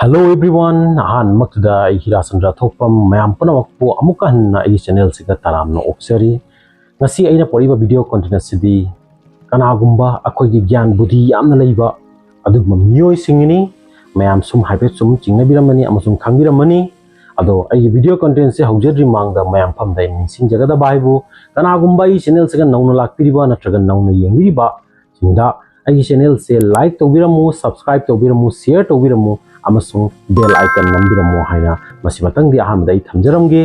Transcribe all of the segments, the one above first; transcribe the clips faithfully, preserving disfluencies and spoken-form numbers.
Hello everyone, ꯑꯍꯥꯟꯕꯃꯛꯇꯗ ꯑꯩ ꯍꯤꯔꯥꯆꯟꯗ꯭ꯔ ꯊꯣꯛꯄꯝ ꯃꯌꯥꯝ ꯄꯨꯝꯅꯃꯛꯄꯨ ꯑꯃꯨꯛꯀ ꯍꯟꯅ ꯑꯩꯒꯤ channel ꯁꯤꯗ ꯇꯔꯥꯝꯅ ꯑꯣꯛꯆꯔꯤ꯫ ꯉꯁꯤ ꯑꯩꯅ ꯄꯣꯔꯛꯏꯕ video content ꯑꯁꯤꯗꯤ ꯀꯅꯥꯒꯨꯝꯕ ꯑꯩꯈꯣꯏꯒꯤ ꯒ꯭ꯌꯥꯟ ꯕꯨꯙꯤ ꯌꯥꯝꯅ ꯂꯩꯕ ꯑꯗꯨꯒꯨꯝꯕ ꯃꯤꯑꯣꯏꯁꯤꯡꯒꯤꯅꯤ꯫ ꯃꯌꯥꯝ ꯁꯨꯝ ꯍꯥꯏꯐꯦꯠ ꯁꯨꯝ ꯆꯤꯡꯅꯕꯤꯔꯝꯃꯅꯤ ꯑꯃꯁꯨꯡ ꯈꯪꯕꯤꯔꯝꯃꯅꯤ꯫ ꯑꯗꯣ ꯑꯩꯒꯤ video content ꯁꯦ ꯍꯧꯖꯗ꯭ꯔꯤ ꯃꯃꯥꯡꯗ ꯃꯌꯥꯝ ꯐꯝꯗ ꯑꯩ ꯅꯤꯡꯁꯤꯡꯖꯒꯗꯕ ꯍꯥꯏꯕꯨ, ꯀꯅꯥꯒꯨꯝꯕ ꯑꯩꯒꯤ channel ꯁꯤꯒ ꯅꯧꯅ ꯂꯥꯛꯄꯤꯔꯤꯕ ꯅꯠꯇ꯭ꯔꯒ ꯅꯧꯅ ꯌꯦꯡꯕꯤꯔꯤꯕ ꯁꯤꯡꯗ ꯑꯩꯒꯤ channel ꯁꯦ like ꯇꯧꯕꯤꯔꯝꯃꯨ, subscribe ꯇꯧꯕꯤꯔꯝꯃꯨ, share ꯇꯧꯕꯤꯔꯝꯃꯨ ꯑꯃꯁꯨꯡ bell icon ꯅꯝꯕꯤꯔꯝꯃꯨ ꯍꯥꯏꯅ ꯃꯁꯤ ꯃꯇꯪꯗꯤ ꯑꯍꯥꯟꯕꯗ ꯑꯩ ꯊꯝꯖꯔꯝꯒꯦ꯫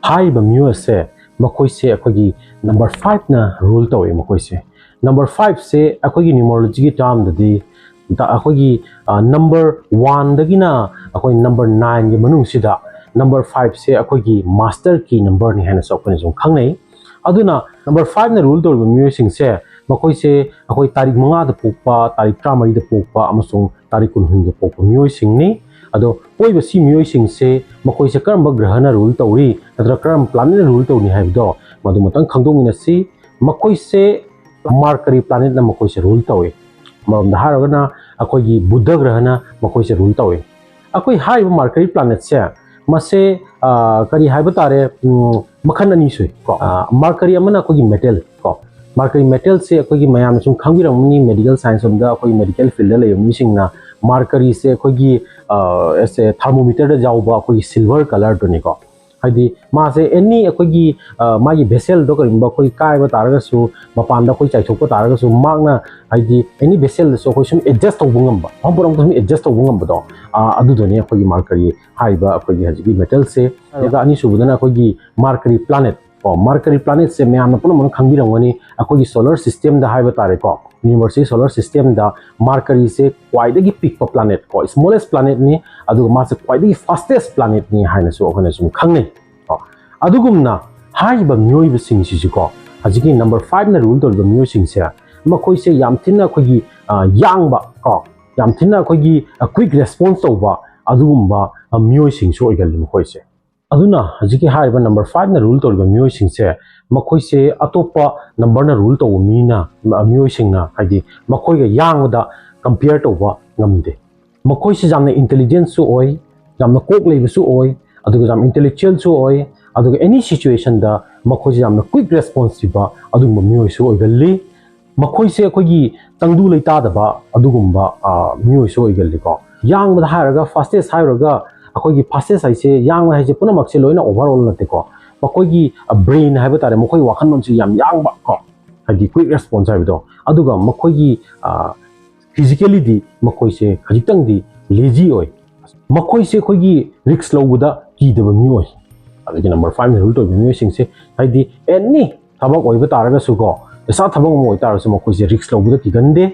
ꯍꯥꯏꯔꯤꯕ ꯃꯤꯑꯣꯏ ꯑꯁꯦ ꯃꯈꯣꯏꯁꯦ ꯑꯩꯈꯣꯏꯒꯤ number five ꯅ rule ꯇꯧꯏ꯫ ꯃꯈꯣꯏꯁꯦ number five ꯁꯦ ꯑꯩꯈꯣꯏꯒꯤ numerology ꯒꯤ term ꯗꯗꯤ ꯗ-, ꯑꯩꯈꯣꯏꯒꯤ number one ꯗꯒꯤꯅ ꯑꯩꯈꯣꯏ number nine ꯒꯤ ꯃꯅꯨꯡꯁꯤꯗ number five ꯁꯦ ꯑꯩꯈꯣꯏꯒꯤ master key number ꯅꯤ ꯍꯥꯏꯅꯁꯨ ꯑꯩꯈꯣꯏꯅ ꯁꯨꯝ ꯈꯪꯅꯩ꯫ ꯑꯗꯨꯅ number five ꯅ rule ꯇꯧꯔꯤꯕ ꯃꯤꯑꯣꯏꯁꯤꯡꯁꯦ, ꯃꯈꯣꯏꯁꯦ ꯑꯩꯈꯣꯏ ꯇꯥꯔꯤꯛ ꯃꯉꯥꯗ ꯄꯣꯛꯄ, ꯇꯥꯔꯤꯛ ꯇꯔꯥꯃꯔꯤꯗ ꯄꯣꯛꯄ ꯑꯃꯁꯨꯡ ꯇꯥꯔꯤꯛ ꯀꯨꯟꯍꯨꯝꯗ ꯄꯣꯛꯄ ꯃꯤꯑꯣꯏꯁꯤꯡꯅꯤ꯫ ꯑꯗꯣ ꯄꯣꯛꯏꯕ ꯁꯤ ꯃꯤꯑꯣꯏꯁꯤꯡꯁꯦ ꯃꯈꯣꯏꯁꯦ ꯀꯔꯝꯕ ꯒ꯭ꯔꯍꯅ rule ꯇꯧꯔꯤ ꯅꯠꯇ꯭ꯔꯒ ꯀꯔꯝꯕ planet ꯅ rule ꯇꯧꯔꯤ ꯍꯥꯏꯕꯗꯣ ꯃꯗꯨ ꯃꯇꯪ ꯈꯪꯗꯣꯛꯃꯤꯟꯅꯁꯤ꯫ ꯃꯈꯣꯏꯁꯦ Mercury planet ꯅ ꯃꯈꯣꯏꯁꯦ rule ꯇꯧꯏ꯫ ꯃꯔꯝꯗ ꯍꯥꯏꯔꯒꯅ ꯑꯩꯈꯣꯏꯒꯤ ꯕꯨꯙ ꯒ꯭ꯔꯍꯅ ꯃꯈꯣꯏꯁꯦ rule ꯇꯧꯏ꯫ ꯑꯩꯈꯣꯏ ꯍꯥꯏꯔꯤꯕ Mercury planet ꯁꯦ ꯃꯁꯦ, ꯑ, ꯀꯔꯤ ꯍꯥꯏꯕ ꯇꯥꯔꯦ, ꯎꯝ, ꯃꯈꯜ ꯑꯅꯤ ꯁꯨꯏ ꯀꯣ꯫ ꯑ, Mercury ꯑꯃꯅ ꯑꯩꯈꯣꯏꯒꯤ metal ꯀꯣ꯫ Mercury metal ꯁꯦ ꯑꯩꯈꯣꯏꯒꯤ ꯃꯌꯥꯝꯅ ꯁꯨꯝ ꯈꯪꯕꯤꯔꯝꯒꯅꯤ, medical science ꯂꯣꯝꯗ ꯑꯩꯈꯣꯏꯒꯤ medical field ꯗ ꯂꯩꯕ ꯃꯤꯁꯤꯡꯅ Mercury ꯁꯦ ꯑꯩꯈꯣꯏꯒꯤ, ꯑ, as a thermometer ꯗ ꯌꯥꯎꯕ ꯑꯩꯈꯣꯏꯒꯤ silver colour ꯗꯨꯅꯤꯀꯣ꯫ ꯍꯥꯏꯗꯤ ꯃꯥꯁꯦ any ꯑꯩꯈꯣꯏꯒꯤ, ꯑ, ꯃꯥꯒꯤ vessel ꯗꯣ ꯀꯔꯤꯒꯨꯝꯕ ꯑꯩꯈꯣꯏ ꯀꯥꯏꯕ ꯇꯥꯔꯒꯁꯨ, ꯃꯄꯥꯟꯗ ꯑꯩꯈꯣꯏ ꯆꯥꯏꯊꯣꯛꯄ ꯇꯥꯔꯒꯁꯨ, ꯃꯍꯥꯛꯅ ꯍꯥꯏꯗꯤ any vessel ꯗꯁꯨ ꯑꯩꯈꯣꯏ ꯁꯨꯝ adjust ꯇꯧꯕ ꯉꯝꯕ, ꯃꯐꯝ ꯄꯨꯝꯅꯃꯛꯇ ꯁꯨꯝ adjust ꯇꯧꯕ ꯉꯝꯕꯗꯣ, ꯑ, ꯑꯗꯨꯗꯨꯅꯤ ꯑꯩꯈꯣꯏꯒꯤ Mercury ꯍꯥꯏꯔꯤꯕ ꯑꯩꯈꯣꯏꯒꯤ ꯍꯧꯖꯤꯛꯀꯤ metal ꯁꯦ꯫ ꯑꯗꯨꯒ ꯑꯅꯤꯁꯨꯕꯗꯅ ꯑꯩꯈꯣꯏꯒꯤ Mercury planet ꯀꯣ꯫ Mercury planet ꯁꯦ ꯃꯌꯥꯝꯅ ꯄꯨꯝꯅꯃꯛꯅ ꯈꯪꯕꯤꯔꯝꯒꯅꯤ, ꯑꯩꯈꯣꯏꯒꯤ solar system ꯗ ꯍꯥꯏꯕ ꯇꯥꯔꯦꯀꯣ, universe ꯀꯤ solar system ꯗ Mercury ꯁꯦ ꯈ꯭ꯋꯥꯏꯗꯒꯤ ꯄꯤꯛꯄ planet ꯀꯣ, smallest planet ꯅꯤ, ꯑꯗꯨꯒ ꯃꯥꯁꯦ ꯈ꯭ꯋꯥꯏꯗꯒꯤ fastest planet ꯅꯤ ꯍꯥꯏꯅꯁꯨ ꯑꯩꯈꯣꯏꯅ ꯁꯨꯝ ꯈꯪꯅꯩ ꯀꯣ꯫ ꯑꯗꯨꯒꯨꯝꯅ ꯍꯥꯏꯔꯤꯕ ꯃꯤꯑꯣꯏꯕꯁꯤꯡꯁꯤꯁꯨꯀꯣ, ꯍꯧꯖꯤꯛꯀꯤ number five ꯅ rule ꯇꯧꯔꯤꯕ ꯃꯤꯑꯣꯏꯁꯤꯡꯁꯦ, ꯃꯈꯣꯏꯁꯦ ꯌꯥꯝ ꯊꯤꯅ ꯑꯩꯈꯣꯏꯒꯤ, ꯑ, ꯌꯥꯡꯕ ꯀꯣ, ꯌꯥꯝ ꯊꯤꯅ ꯑꯩꯈꯣꯏꯒꯤ, ꯑ, quick response ꯇꯧꯕ ꯑꯗꯨꯒꯨꯝꯕ, ꯑ, ꯃꯤꯑꯣꯏꯁꯤꯡꯁꯨ ꯑꯣꯏꯒꯜꯂꯤ ꯃꯈꯣꯏꯁꯦ꯫ ꯑꯗꯨꯅ ꯍꯧꯖꯤꯛꯀꯤ ꯍꯥꯏꯔꯤꯕ number five ꯅ rule ꯇꯧꯔꯤꯕ ꯃꯤꯑꯣꯏꯁꯤꯡꯁꯦ, ꯃꯈꯣꯏꯁꯦ ꯑꯇꯣꯞꯄ number ꯅ rule ꯇꯧꯕ ꯃꯤꯅ, ꯃꯤꯑꯣꯏꯁꯤꯡꯅ ꯍꯥꯏꯗꯤ ꯃꯈꯣꯏꯒ ꯌꯥꯡꯕꯗ compare ꯇꯧꯕ ꯉꯝꯗꯦ꯫ ꯃꯈꯣꯏꯁꯤ ꯌꯥꯝꯅ ꯏꯟꯇꯦꯂꯤꯖꯦꯟꯁꯁꯨ ꯑꯣꯏ, ꯌꯥꯝꯅ ꯀꯣꯛ ꯂꯩꯕꯁꯨ ꯑꯣꯏ, ꯑꯗꯨꯒ ꯌꯥꯝ ꯏꯟꯇꯦꯂꯦꯛꯆꯨꯋꯦꯜꯁꯨ ꯑꯣꯏ, ꯑꯗꯨꯒ ꯑꯦꯅꯤ ꯁꯤꯆꯨꯋꯦꯁꯟꯗ ꯃꯈꯣꯏꯁꯤ ꯌꯥꯝꯅ ꯀ꯭ꯋꯤꯛ ꯔꯦꯁꯄꯣꯟꯁ ꯄꯤꯕ ꯑꯗꯨꯒꯨꯝꯕ ꯃꯤꯑꯣꯏꯁꯨ ꯑꯣꯏꯒꯜꯂꯤ꯫ ꯃꯈꯣꯏꯁꯦ ꯑꯩꯈꯣꯏꯒꯤ ꯇꯪꯗꯨ ꯂꯩꯇꯥꯗꯕ ꯑꯗꯨꯒꯨꯝꯕ ꯃꯤꯑꯣꯏꯁꯨ ꯑꯣꯏꯒꯜꯂꯤꯀꯣ꯫ ꯌꯥꯡꯕꯗ ꯍꯥꯏꯔꯒ ꯐꯥꯁꯇꯦꯁ ꯍꯥꯏꯔꯒ, ꯑꯩꯈꯣꯏꯒꯤ ꯐꯥꯁꯇꯦꯁ ꯍꯥꯏꯁꯦ, ꯌꯥꯡꯕ ꯍꯥꯏꯁꯦ ꯄꯨꯝꯅꯃꯛꯁꯦ ꯂꯣꯏꯅ ꯑꯣꯚꯔ ꯑꯣꯜ ꯅꯠꯇꯦꯀꯣ꯫ ꯃꯈꯣꯏꯒꯤ ꯕ꯭ꯔꯦꯟ ꯍꯥꯏꯕ ꯇꯥꯔꯦ, ꯃꯈꯣꯏ ꯋꯥꯈꯜꯂꯣꯟꯁꯤ ꯌꯥꯝ ꯌꯥꯡꯕ ꯀꯣ, ꯍꯥꯏꯗꯤ ꯀ꯭ꯋꯤꯛ ꯔꯦꯁꯄꯣꯟꯁ ꯍꯥꯏꯕꯗꯣ꯫ ꯑꯗꯨꯒ ꯃꯈꯣꯏꯒꯤ ꯐꯤꯖꯤꯀꯦꯂꯤꯗꯤ ꯃꯈꯣꯏꯁꯦ ꯈꯖꯤꯛꯇꯪꯗꯤ ꯂꯦꯖꯤ ꯑꯣꯏ꯫ ꯃꯈꯣꯏꯁꯦ ꯑꯩꯈꯣꯏꯒꯤ ꯔꯤꯛꯁ ꯂꯧꯕꯗ ꯀꯤꯗꯕ ꯃꯤꯑꯣꯏ꯫ ꯑꯗꯒꯤ ꯅꯝꯕꯔ ꯐꯥꯏꯚꯅ ꯔꯨꯜ ꯇꯧꯔꯤꯕ ꯃꯤꯑꯣꯏꯁꯤꯡꯁꯦ, ꯍꯥꯏꯗꯤ ꯑꯦꯅꯤ ꯊꯕꯛ ꯑꯣꯏꯕ ꯇꯥꯔꯒꯁꯨꯀꯣ, ꯄꯩꯁꯥ ꯊꯕꯛ ꯑꯃ ꯑꯣꯏꯇꯥꯔꯁꯨ ꯃꯈꯣꯏꯁꯦ ꯔꯤꯛꯁ ꯂꯧꯕꯗ ꯀꯤꯒꯟꯗꯦ꯫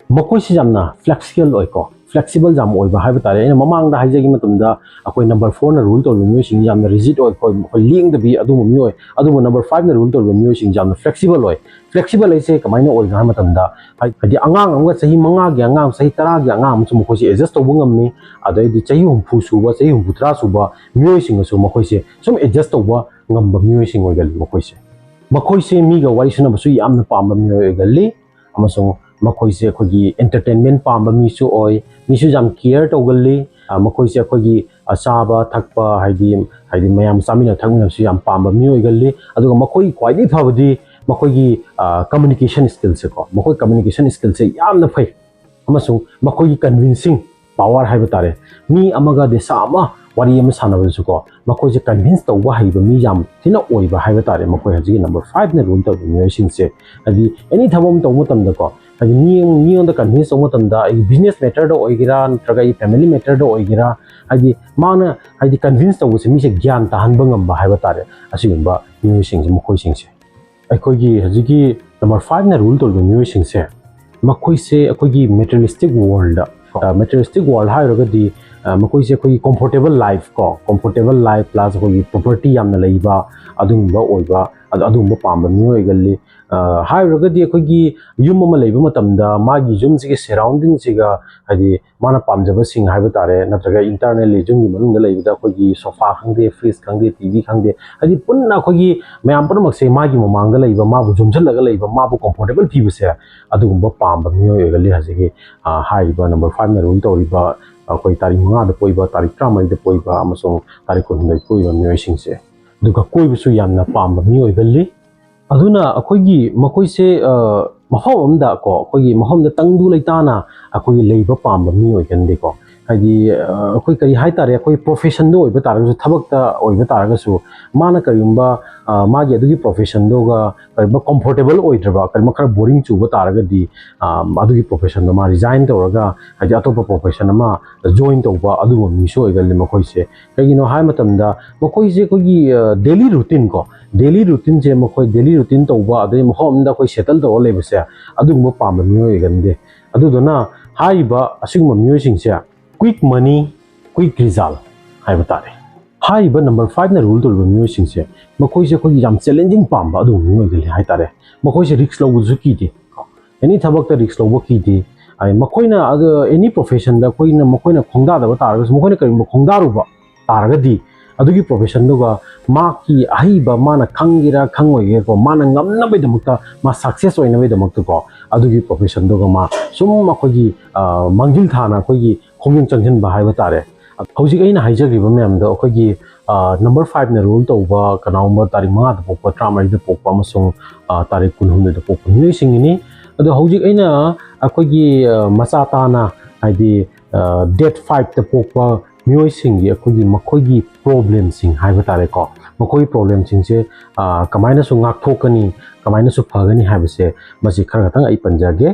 ꯃꯈꯣꯏꯁꯤ ꯌꯥꯝꯅ ꯐ꯭ꯂꯦꯛꯁꯤꯕꯜ ꯑꯣꯏꯀꯣ, ꯐ꯭ꯂꯦꯛꯁꯤꯕꯜ ꯌꯥꯝ ꯑꯣꯏꯕ ꯍꯥꯏꯕ ꯇꯥꯔꯦ꯫ ꯑꯩꯅ ꯃꯃꯥꯡꯗ ꯍꯥꯏꯖꯈꯤꯕ ꯃꯇꯝꯗ, ꯑꯩꯈꯣꯏ ꯅꯝꯕꯔ ꯐꯣꯔꯅ ꯔꯨꯜ ꯇꯧꯔꯤꯕ ꯃꯤꯑꯣꯏꯁꯤꯡ ꯌꯥꯝꯅ ꯔꯤꯖꯤꯠ ꯑꯣꯏ, ꯑꯩꯈꯣꯏ ꯃꯈꯣꯏ ꯂꯦꯡꯗꯕꯤ ꯑꯗꯨꯒꯨꯝꯕ ꯃꯤꯑꯣꯏ꯫ ꯑꯗꯨꯕꯨ ꯅꯝꯕꯔ ꯐꯥꯏꯚꯅ ꯔꯨꯜ ꯇꯧꯔꯤꯕ ꯃꯤꯑꯣꯏꯁꯤꯡꯁꯤ ꯌꯥꯝꯅ ꯐ꯭ꯂꯦꯛꯁꯤꯕꯜ ꯑꯣꯏ꯫ ꯐ꯭ꯂꯦꯛꯁꯤꯕꯜ ꯍꯥꯏꯁꯦ ꯀꯃꯥꯏꯅ ꯑꯣꯏꯒꯦ ꯍꯥꯏꯕ ꯃꯇꯝꯗ, ꯍꯥꯏ-, ꯍꯥꯏꯗꯤ ꯑꯉꯥꯡ ꯑꯃꯒ, ꯆꯍꯤ ꯃꯉꯥꯒꯤ ꯑꯉꯥꯡ ꯑꯃꯁꯨ ꯃꯈꯣꯏꯁꯦ ꯑꯦꯗꯖꯁ ꯇꯧꯕ ꯉꯝꯃꯤ꯫ ꯑꯗꯩꯗꯤ ꯆꯍꯤ ꯍꯨꯝꯐꯨ ꯁꯨꯕ, ꯆꯍꯤ ꯍꯨꯝꯐꯨ ꯇꯔꯥ ꯁꯨꯕ ꯃꯤꯑꯣꯏꯁꯤꯡꯒꯁꯨ ꯃꯈꯣꯏꯁꯦ ꯁꯨꯝ ꯑꯦꯗꯖꯁ ꯇꯧꯕ ꯉꯝꯕ ꯃꯤꯑꯣꯏꯁꯤꯡ ꯑꯣꯏꯒꯜꯂꯤ ꯃꯈꯣꯏꯁꯦ꯫ ꯃꯈꯣꯏꯁꯦ ꯃꯤꯒ ꯋꯥꯔꯤ ꯁꯥꯟꯅꯕꯁꯨ ꯌꯥꯝꯅ ꯄꯥꯝꯕ ꯃꯤꯑꯣꯏ ꯑꯣꯏꯒꯜꯂꯤ꯫ ꯑꯃꯁꯨꯡ ꯃꯈꯣꯏꯁꯦ ꯑꯩꯈꯣꯏꯒꯤ ꯑꯦꯟꯇꯔꯇꯦꯟꯃꯦꯟ ꯄꯥꯝꯕ ꯃꯤꯁꯨ ꯑꯣꯏ, ꯃꯤꯁꯨ ꯌꯥꯝ ꯀꯤꯌꯔ ꯇꯧꯒꯜꯂꯤ꯫ ꯑ, ꯃꯈꯣꯏꯁꯦ ꯑꯩꯈꯣꯏꯒꯤ, ꯑ, ꯆꯥꯕ ꯊꯛꯄ, ꯍꯥꯏꯗꯤ, ꯍꯥꯏꯗꯤ ꯃꯌꯥꯝ ꯆꯥꯃꯤꯟꯅ ꯊꯛꯃꯤꯟꯅꯕꯁꯨ ꯌꯥꯝ ꯄꯥꯝꯕ ꯃꯤ ꯑꯣꯏꯒꯜꯂꯤ꯫ ꯑꯗꯨꯒ ꯃꯈꯣꯏ ꯈ꯭ꯋꯥꯏꯗꯒꯤ ꯐꯕꯗꯤ ꯃꯈꯣꯏꯒꯤ, ꯑ, ꯀꯝꯃ꯭ꯌꯨꯅꯤꯀꯦꯁꯟ ꯁ꯭ꯀꯤꯜꯁꯦꯀꯣ, ꯃꯈꯣꯏ ꯀꯝꯃ꯭ꯌꯨꯅꯤꯀꯦꯁꯟ ꯁ꯭ꯀꯤꯜꯁꯦ ꯌꯥꯝꯅ ꯐꯩ꯫ ꯑꯃꯁꯨꯡ ꯃꯈꯣꯏꯒꯤ ꯀꯟꯚꯤꯟꯁꯤꯡ ꯄꯋꯥꯔ ꯍꯥꯏꯕ ꯇꯥꯔꯦ, ꯃꯤ ꯑꯃꯒ ꯗꯦꯁꯥ ꯑꯃ ꯋꯥꯔꯤ ꯑꯃ ꯁꯥꯟꯅꯕꯗꯁꯨꯀꯣ, ꯃꯈꯣꯏꯁꯦ ꯀꯟꯚꯤꯟꯁ ꯇꯧꯕ ꯍꯩꯕ ꯃꯤ ꯌꯥꯝ ꯊꯤꯅ ꯑꯣꯏꯕ ꯍꯥꯏꯕ ꯇꯥꯔꯦ꯫ ꯃꯈꯣꯏ ꯍꯧꯖꯤꯛꯀꯤ ꯅꯝꯕꯔ ꯐꯥꯏꯚꯅ ꯔꯨꯜ ꯇꯧꯔꯤꯕ ꯃꯤꯑꯣꯏꯁꯤꯡꯁꯦ, ꯍꯥꯏꯗꯤ ꯑꯦꯅꯤ ꯊꯕꯛ ꯑꯃ ꯇꯧꯕ ꯃꯇꯝꯗꯀꯣ, ꯍꯥꯏꯗꯤ ꯃꯤ, ꯃꯤꯉꯣꯟꯗ ꯀꯟꯚꯤꯟꯁ ꯇꯧꯕ ꯃꯇꯝꯗ, ꯑꯩꯒꯤ ꯕꯤꯖꯤꯅꯦꯁ ꯃꯦꯇꯔꯗ ꯑꯣꯏꯒꯦꯔꯥ ꯅꯠꯇ꯭ꯔꯒ ꯑꯩꯒꯤ ꯐꯦꯃꯤꯂꯤ ꯃꯦꯇꯔꯗ ꯑꯣꯏꯒꯦꯔꯥ, ꯍꯥꯏꯗꯤ ꯃꯥꯅ, ꯍꯥꯏꯗꯤ ꯀꯟꯚꯤꯟꯁ ꯇꯧꯕꯁꯦ ꯃꯤꯁꯦ ꯒ꯭ꯌꯥꯟ ꯇꯥꯍꯟꯕ ꯉꯝꯕ ꯍꯥꯏꯕ ꯇꯥꯔꯦ꯫ ꯑꯁꯤꯒꯨꯝꯕ ꯃꯤꯑꯣꯏꯁꯤꯡꯁꯦ, ꯃꯈꯣꯏꯁꯤꯡꯁꯦ, ꯑꯩꯈꯣꯏꯒꯤ ꯍꯧꯖꯤꯛꯀꯤ ꯅꯝꯕꯔ ꯐꯥꯏꯚꯅ ꯔꯨꯜ ꯇꯧꯔꯤꯕ ꯃꯤꯑꯣꯏꯁꯤꯡꯁꯦ, ꯃꯈꯣꯏꯁꯦ ꯑꯩꯈꯣꯏꯒꯤ ꯃꯦꯇꯔꯤꯌꯦꯂꯤꯁꯇꯤꯛ ꯋꯥꯔꯜꯗ, ꯃꯦꯇꯔꯤꯌꯦꯂꯤꯁꯇꯤꯛ ꯋꯥꯔꯜ ꯍꯥꯏꯔꯒꯗꯤ ꯑ, ꯃꯈꯣꯏꯁꯦ ꯑꯩꯈꯣꯏꯒꯤ comfortable life ꯀꯣ, comfortable life plus ꯑꯩꯈꯣꯏꯒꯤ property ꯌꯥꯝꯅ ꯂꯩꯕ, ꯑꯗꯨꯒꯨꯝꯕ ꯑꯣꯏꯕ, ꯑꯗꯨ, ꯑꯗꯨꯒꯨꯝꯕ ꯄꯥꯝꯕ ꯃꯤꯑꯣꯏ ꯑꯣꯏꯒꯜꯂꯤ꯫ ꯑ, ꯍꯥꯏꯔꯨꯔꯒꯗꯤ ꯑꯩꯈꯣꯏꯒꯤ ꯌꯨꯝ ꯑꯃ ꯂꯩꯕ ꯃꯇꯝꯗ ꯃꯥꯒꯤ ꯌꯨꯝꯁꯤꯒꯤ surrounding ꯁꯤꯒ, ꯍꯥꯏꯗꯤ ꯃꯥꯅ ꯄꯥꯝꯖꯕꯁꯤꯡ ꯍꯥꯏꯕ ꯇꯥꯔꯦ, ꯅꯠꯇ꯭ꯔꯒ internally ꯌꯨꯝꯒꯤ ꯃꯅꯨꯡꯗ ꯂꯩꯕꯗ ꯑꯩꯈꯣꯏꯒꯤ sofa ꯈꯪꯗꯦ, fridge ꯈꯪꯗꯦ, T V ꯈꯪꯗꯦ, ꯍꯥꯏꯗꯤ ꯄꯨꯟꯅ ꯑꯩꯈꯣꯏꯒꯤ ꯃꯌꯥꯝ ꯄꯨꯝꯅꯃꯛꯁꯦ ꯃꯥꯒꯤ ꯃꯃꯥꯡꯗ ꯂꯩꯕ, ꯃꯥꯕꯨ ꯌꯣꯝꯁꯤꯜꯂꯒ ꯂꯩꯕ, ꯃꯥꯕꯨ comfortable ꯄꯤꯕꯁꯦ, ꯑꯗꯨꯒꯨꯝꯕ ꯄꯥꯝꯕ ꯃꯤꯑꯣꯏ ꯑꯣꯏꯒꯜꯂꯤ꯫ ꯍꯧꯖꯤꯛꯀꯤ, ꯑ, ꯍꯥꯏꯔꯤꯕ number five ꯅ rule ꯇꯧꯔꯤꯕ ꯑꯩꯈꯣꯏ ꯇꯥꯔꯤꯛ ꯃꯉꯥꯗ ꯄꯣꯛꯏꯕ, ꯇꯥꯔꯤꯛ ꯇꯔꯥꯃꯔꯤꯗ ꯄꯣꯛꯏꯕ ꯑꯃꯁꯨꯡ ꯇꯥꯔꯤꯛ ꯀꯨꯟꯍꯨꯝꯗꯣꯏ ꯄꯣꯛꯏꯕ ꯃꯤꯑꯣꯏꯁꯤꯡꯁꯦ꯫ ꯑꯗꯨꯒ ꯀꯣꯏꯕꯁꯨ ꯌꯥꯝꯅ ꯄꯥꯝꯕ ꯃꯤ ꯑꯣꯏꯒꯜꯂꯤ꯫ ꯑꯗꯨꯅ ꯑꯩꯈꯣꯏꯒꯤ ꯃꯈꯣꯏꯁꯦ, ꯑ, ꯃꯐꯝ ꯑꯃꯗ ꯀꯣ, ꯑꯩꯈꯣꯏꯒꯤ ꯃꯐꯝꯗ ꯇꯪꯗꯨ ꯂꯩꯇꯥꯅ ꯑꯩꯈꯣꯏꯒꯤ ꯂꯩꯕ ꯄꯥꯝꯕ ꯃꯤ ꯑꯣꯏꯒꯟꯗꯦꯀꯣ꯫ ꯍꯥꯏꯗꯤ, ꯑ, ꯑꯩꯈꯣꯏ ꯀꯔꯤ ꯍꯥꯏꯇꯥꯔꯦ, ꯑꯩꯈꯣꯏ profession ꯗ ꯑꯣꯏꯕ ꯇꯥꯔꯒꯁꯨ, ꯊꯕꯛꯇ ꯑꯣꯏꯕ ꯇꯥꯔꯒꯁꯨ, ꯃꯥꯅ ꯀꯔꯤꯒꯨꯝꯕ, ꯑ, ꯃꯥꯒꯤ ꯑꯗꯨꯒꯤ profession ꯗꯨꯒ ꯀꯔꯤꯒꯨꯝꯕ comfortable ꯑꯣꯏꯗ꯭ꯔꯕ, ꯀꯔꯤꯒꯨꯝꯕ ꯈꯔ boring ꯆꯨꯕ ꯇꯥꯔꯒꯗꯤ, ꯑ, ꯑꯗꯨꯒꯤ profession ꯗꯣ ꯃꯥ resign ꯇꯧꯔꯒ, ꯍꯥꯏꯗꯤ ꯑꯇꯣꯞꯄ profession ꯑꯃ join ꯇꯧꯕ ꯑꯗꯨꯒꯨꯝꯕ ꯃꯤꯁꯨ ꯑꯣꯏꯒꯜꯂꯤ ꯃꯈꯣꯏꯁꯦ꯫ ꯀꯩꯒꯤꯅꯣ ꯍꯥꯏꯕ ꯃꯇꯝꯗ ꯃꯈꯣꯏꯁꯦ ꯑꯩꯈꯣꯏꯒꯤ, ꯑ, daily routine ꯀꯣ, daily routine ꯁꯦ ꯃꯈꯣꯏ daily routine ꯇꯧꯕ, ꯑꯗꯩ ꯃꯐꯝ ꯑꯃꯗ ꯑꯩꯈꯣꯏ settle ꯇꯧꯔ ꯂꯩꯕꯁꯦ, ꯑꯗꯨꯒꯨꯝꯕ ꯄꯥꯝꯕ ꯃꯤꯑꯣꯏ ꯑꯣꯏꯒꯟꯗꯦ꯫ ꯑꯗꯨꯗꯨꯅ ꯍꯥꯏꯔꯤꯕ ꯑꯁꯤꯒꯨꯝꯕ ꯃꯤꯑꯣꯏꯁꯤꯡꯁꯦ quick money, quick result ꯍꯥꯏꯕ ꯇꯥꯔꯦ꯫ ꯍꯥꯏꯔꯤꯕ number five ꯅ rule ꯇꯧꯔꯤꯕ ꯃꯤꯑꯣꯏꯁꯤꯡꯁꯦ, ꯃꯈꯣꯏꯁꯦ ꯑꯩꯈꯣꯏꯒꯤ ꯌꯥꯝ challenging ꯄꯥꯝꯕ ꯑꯗꯨꯒꯨꯝꯕ ꯃꯤꯑꯣꯏ ꯑꯣꯏꯒꯜꯂꯤ ꯍꯥꯏꯇꯥꯔꯦ꯫ ꯃꯈꯣꯏꯁꯦ risk ꯂꯧꯕꯁꯨ ꯀꯤꯗꯦ꯫ Any ꯊꯕꯛꯇ risk ꯂꯧꯕ ꯀꯤꯗꯦ꯫ ꯑꯩ ꯃꯈꯣꯏꯅ ꯑꯗꯨ any profession ꯗ ꯑꯩꯈꯣꯏꯅ, ꯃꯈꯣꯏꯅ ꯈꯣꯡꯗꯥꯗꯕ ꯇꯥꯔꯒꯁꯨ, ꯃꯈꯣꯏꯅ ꯀꯔꯤꯒꯨꯝꯕ ꯈꯣꯡꯗꯥꯔꯨꯕ ꯇꯥꯔꯒꯗꯤ, ꯑꯗꯨꯒꯤ profession ꯗꯨꯒ ꯃꯍꯥꯛꯀꯤ ꯑꯍꯩꯕ, ꯃꯥꯅ ꯈꯪꯒꯦꯔꯥ ꯈꯪꯉꯣꯏꯒꯦꯔꯥꯀꯣ, ꯃꯥꯅ ꯉꯝꯅꯕꯒꯤꯗꯃꯛꯇ, ꯃꯥ success ꯑꯣꯏꯅꯕꯒꯤꯗꯃꯛꯇꯀꯣ, ꯑꯗꯨꯒꯤ profession ꯗꯨꯒ ꯃꯥ ꯁꯨꯝ ꯑꯩꯈꯣꯏꯒꯤ, ꯑ, ꯃꯥꯡꯖꯤꯜ ꯊꯥꯅ ꯑꯩꯈꯣꯏꯒꯤ ꯈꯣꯡꯖꯪ ꯆꯪꯁꯤꯟꯕ ꯍꯥꯏꯕ ꯇꯥꯔꯦ꯫ ꯍꯧꯖꯤꯛ ꯑꯩꯅ ꯍꯥꯏꯖꯈ꯭ꯔꯤꯕ ꯃꯌꯥꯝꯗꯣ ꯑꯩꯈꯣꯏꯒꯤ, ꯑ, number five ꯅ rule ꯇꯧꯕ ꯀꯅꯥꯒꯨꯝꯕ ꯇꯥꯔꯤꯛ ꯃꯉꯥꯗ ꯄꯣꯛꯄ, ꯇꯔꯥꯃꯔꯤꯗ ꯄꯣꯛꯄ ꯑꯃꯁꯨꯡ, ꯑ, ꯇꯥꯔꯤꯛ ꯀꯨꯟꯍꯨꯝꯗꯣꯏꯗ ꯄꯣꯛꯄ ꯃꯤꯑꯣꯏꯁꯤꯡꯒꯤꯅꯤ꯫ ꯑꯗꯣ ꯍꯧꯖꯤꯛ ꯑꯩꯅ ꯑꯩꯈꯣꯏꯒꯤ, ꯑ, ꯃꯆꯥ ꯇꯥꯅ, ꯍꯥꯏꯗꯤ, ꯑ, date five ꯇ ꯄꯣꯛꯄ ꯃꯤꯑꯣꯏꯁꯤꯡꯒꯤ ꯑꯩꯈꯣꯏꯒꯤ, ꯃꯈꯣꯏꯒꯤ problem ꯁꯤꯡ ꯍꯥꯏꯕ ꯇꯥꯔꯦꯀꯣ, ꯃꯈꯣꯏꯒꯤ problem ꯁꯤꯡꯁꯦ, ꯑ, ꯀꯃꯥꯏꯅꯁꯨ ꯉꯥꯛꯊꯣꯛꯀꯅꯤ, ꯀꯃꯥꯏꯅꯁꯨ ꯐꯒꯅꯤ ꯍꯥꯏꯕꯁꯦ, ꯃꯁꯤ ꯈꯔ ꯈꯛꯇꯪ ꯑꯩ ꯄꯟꯖꯒꯦ꯫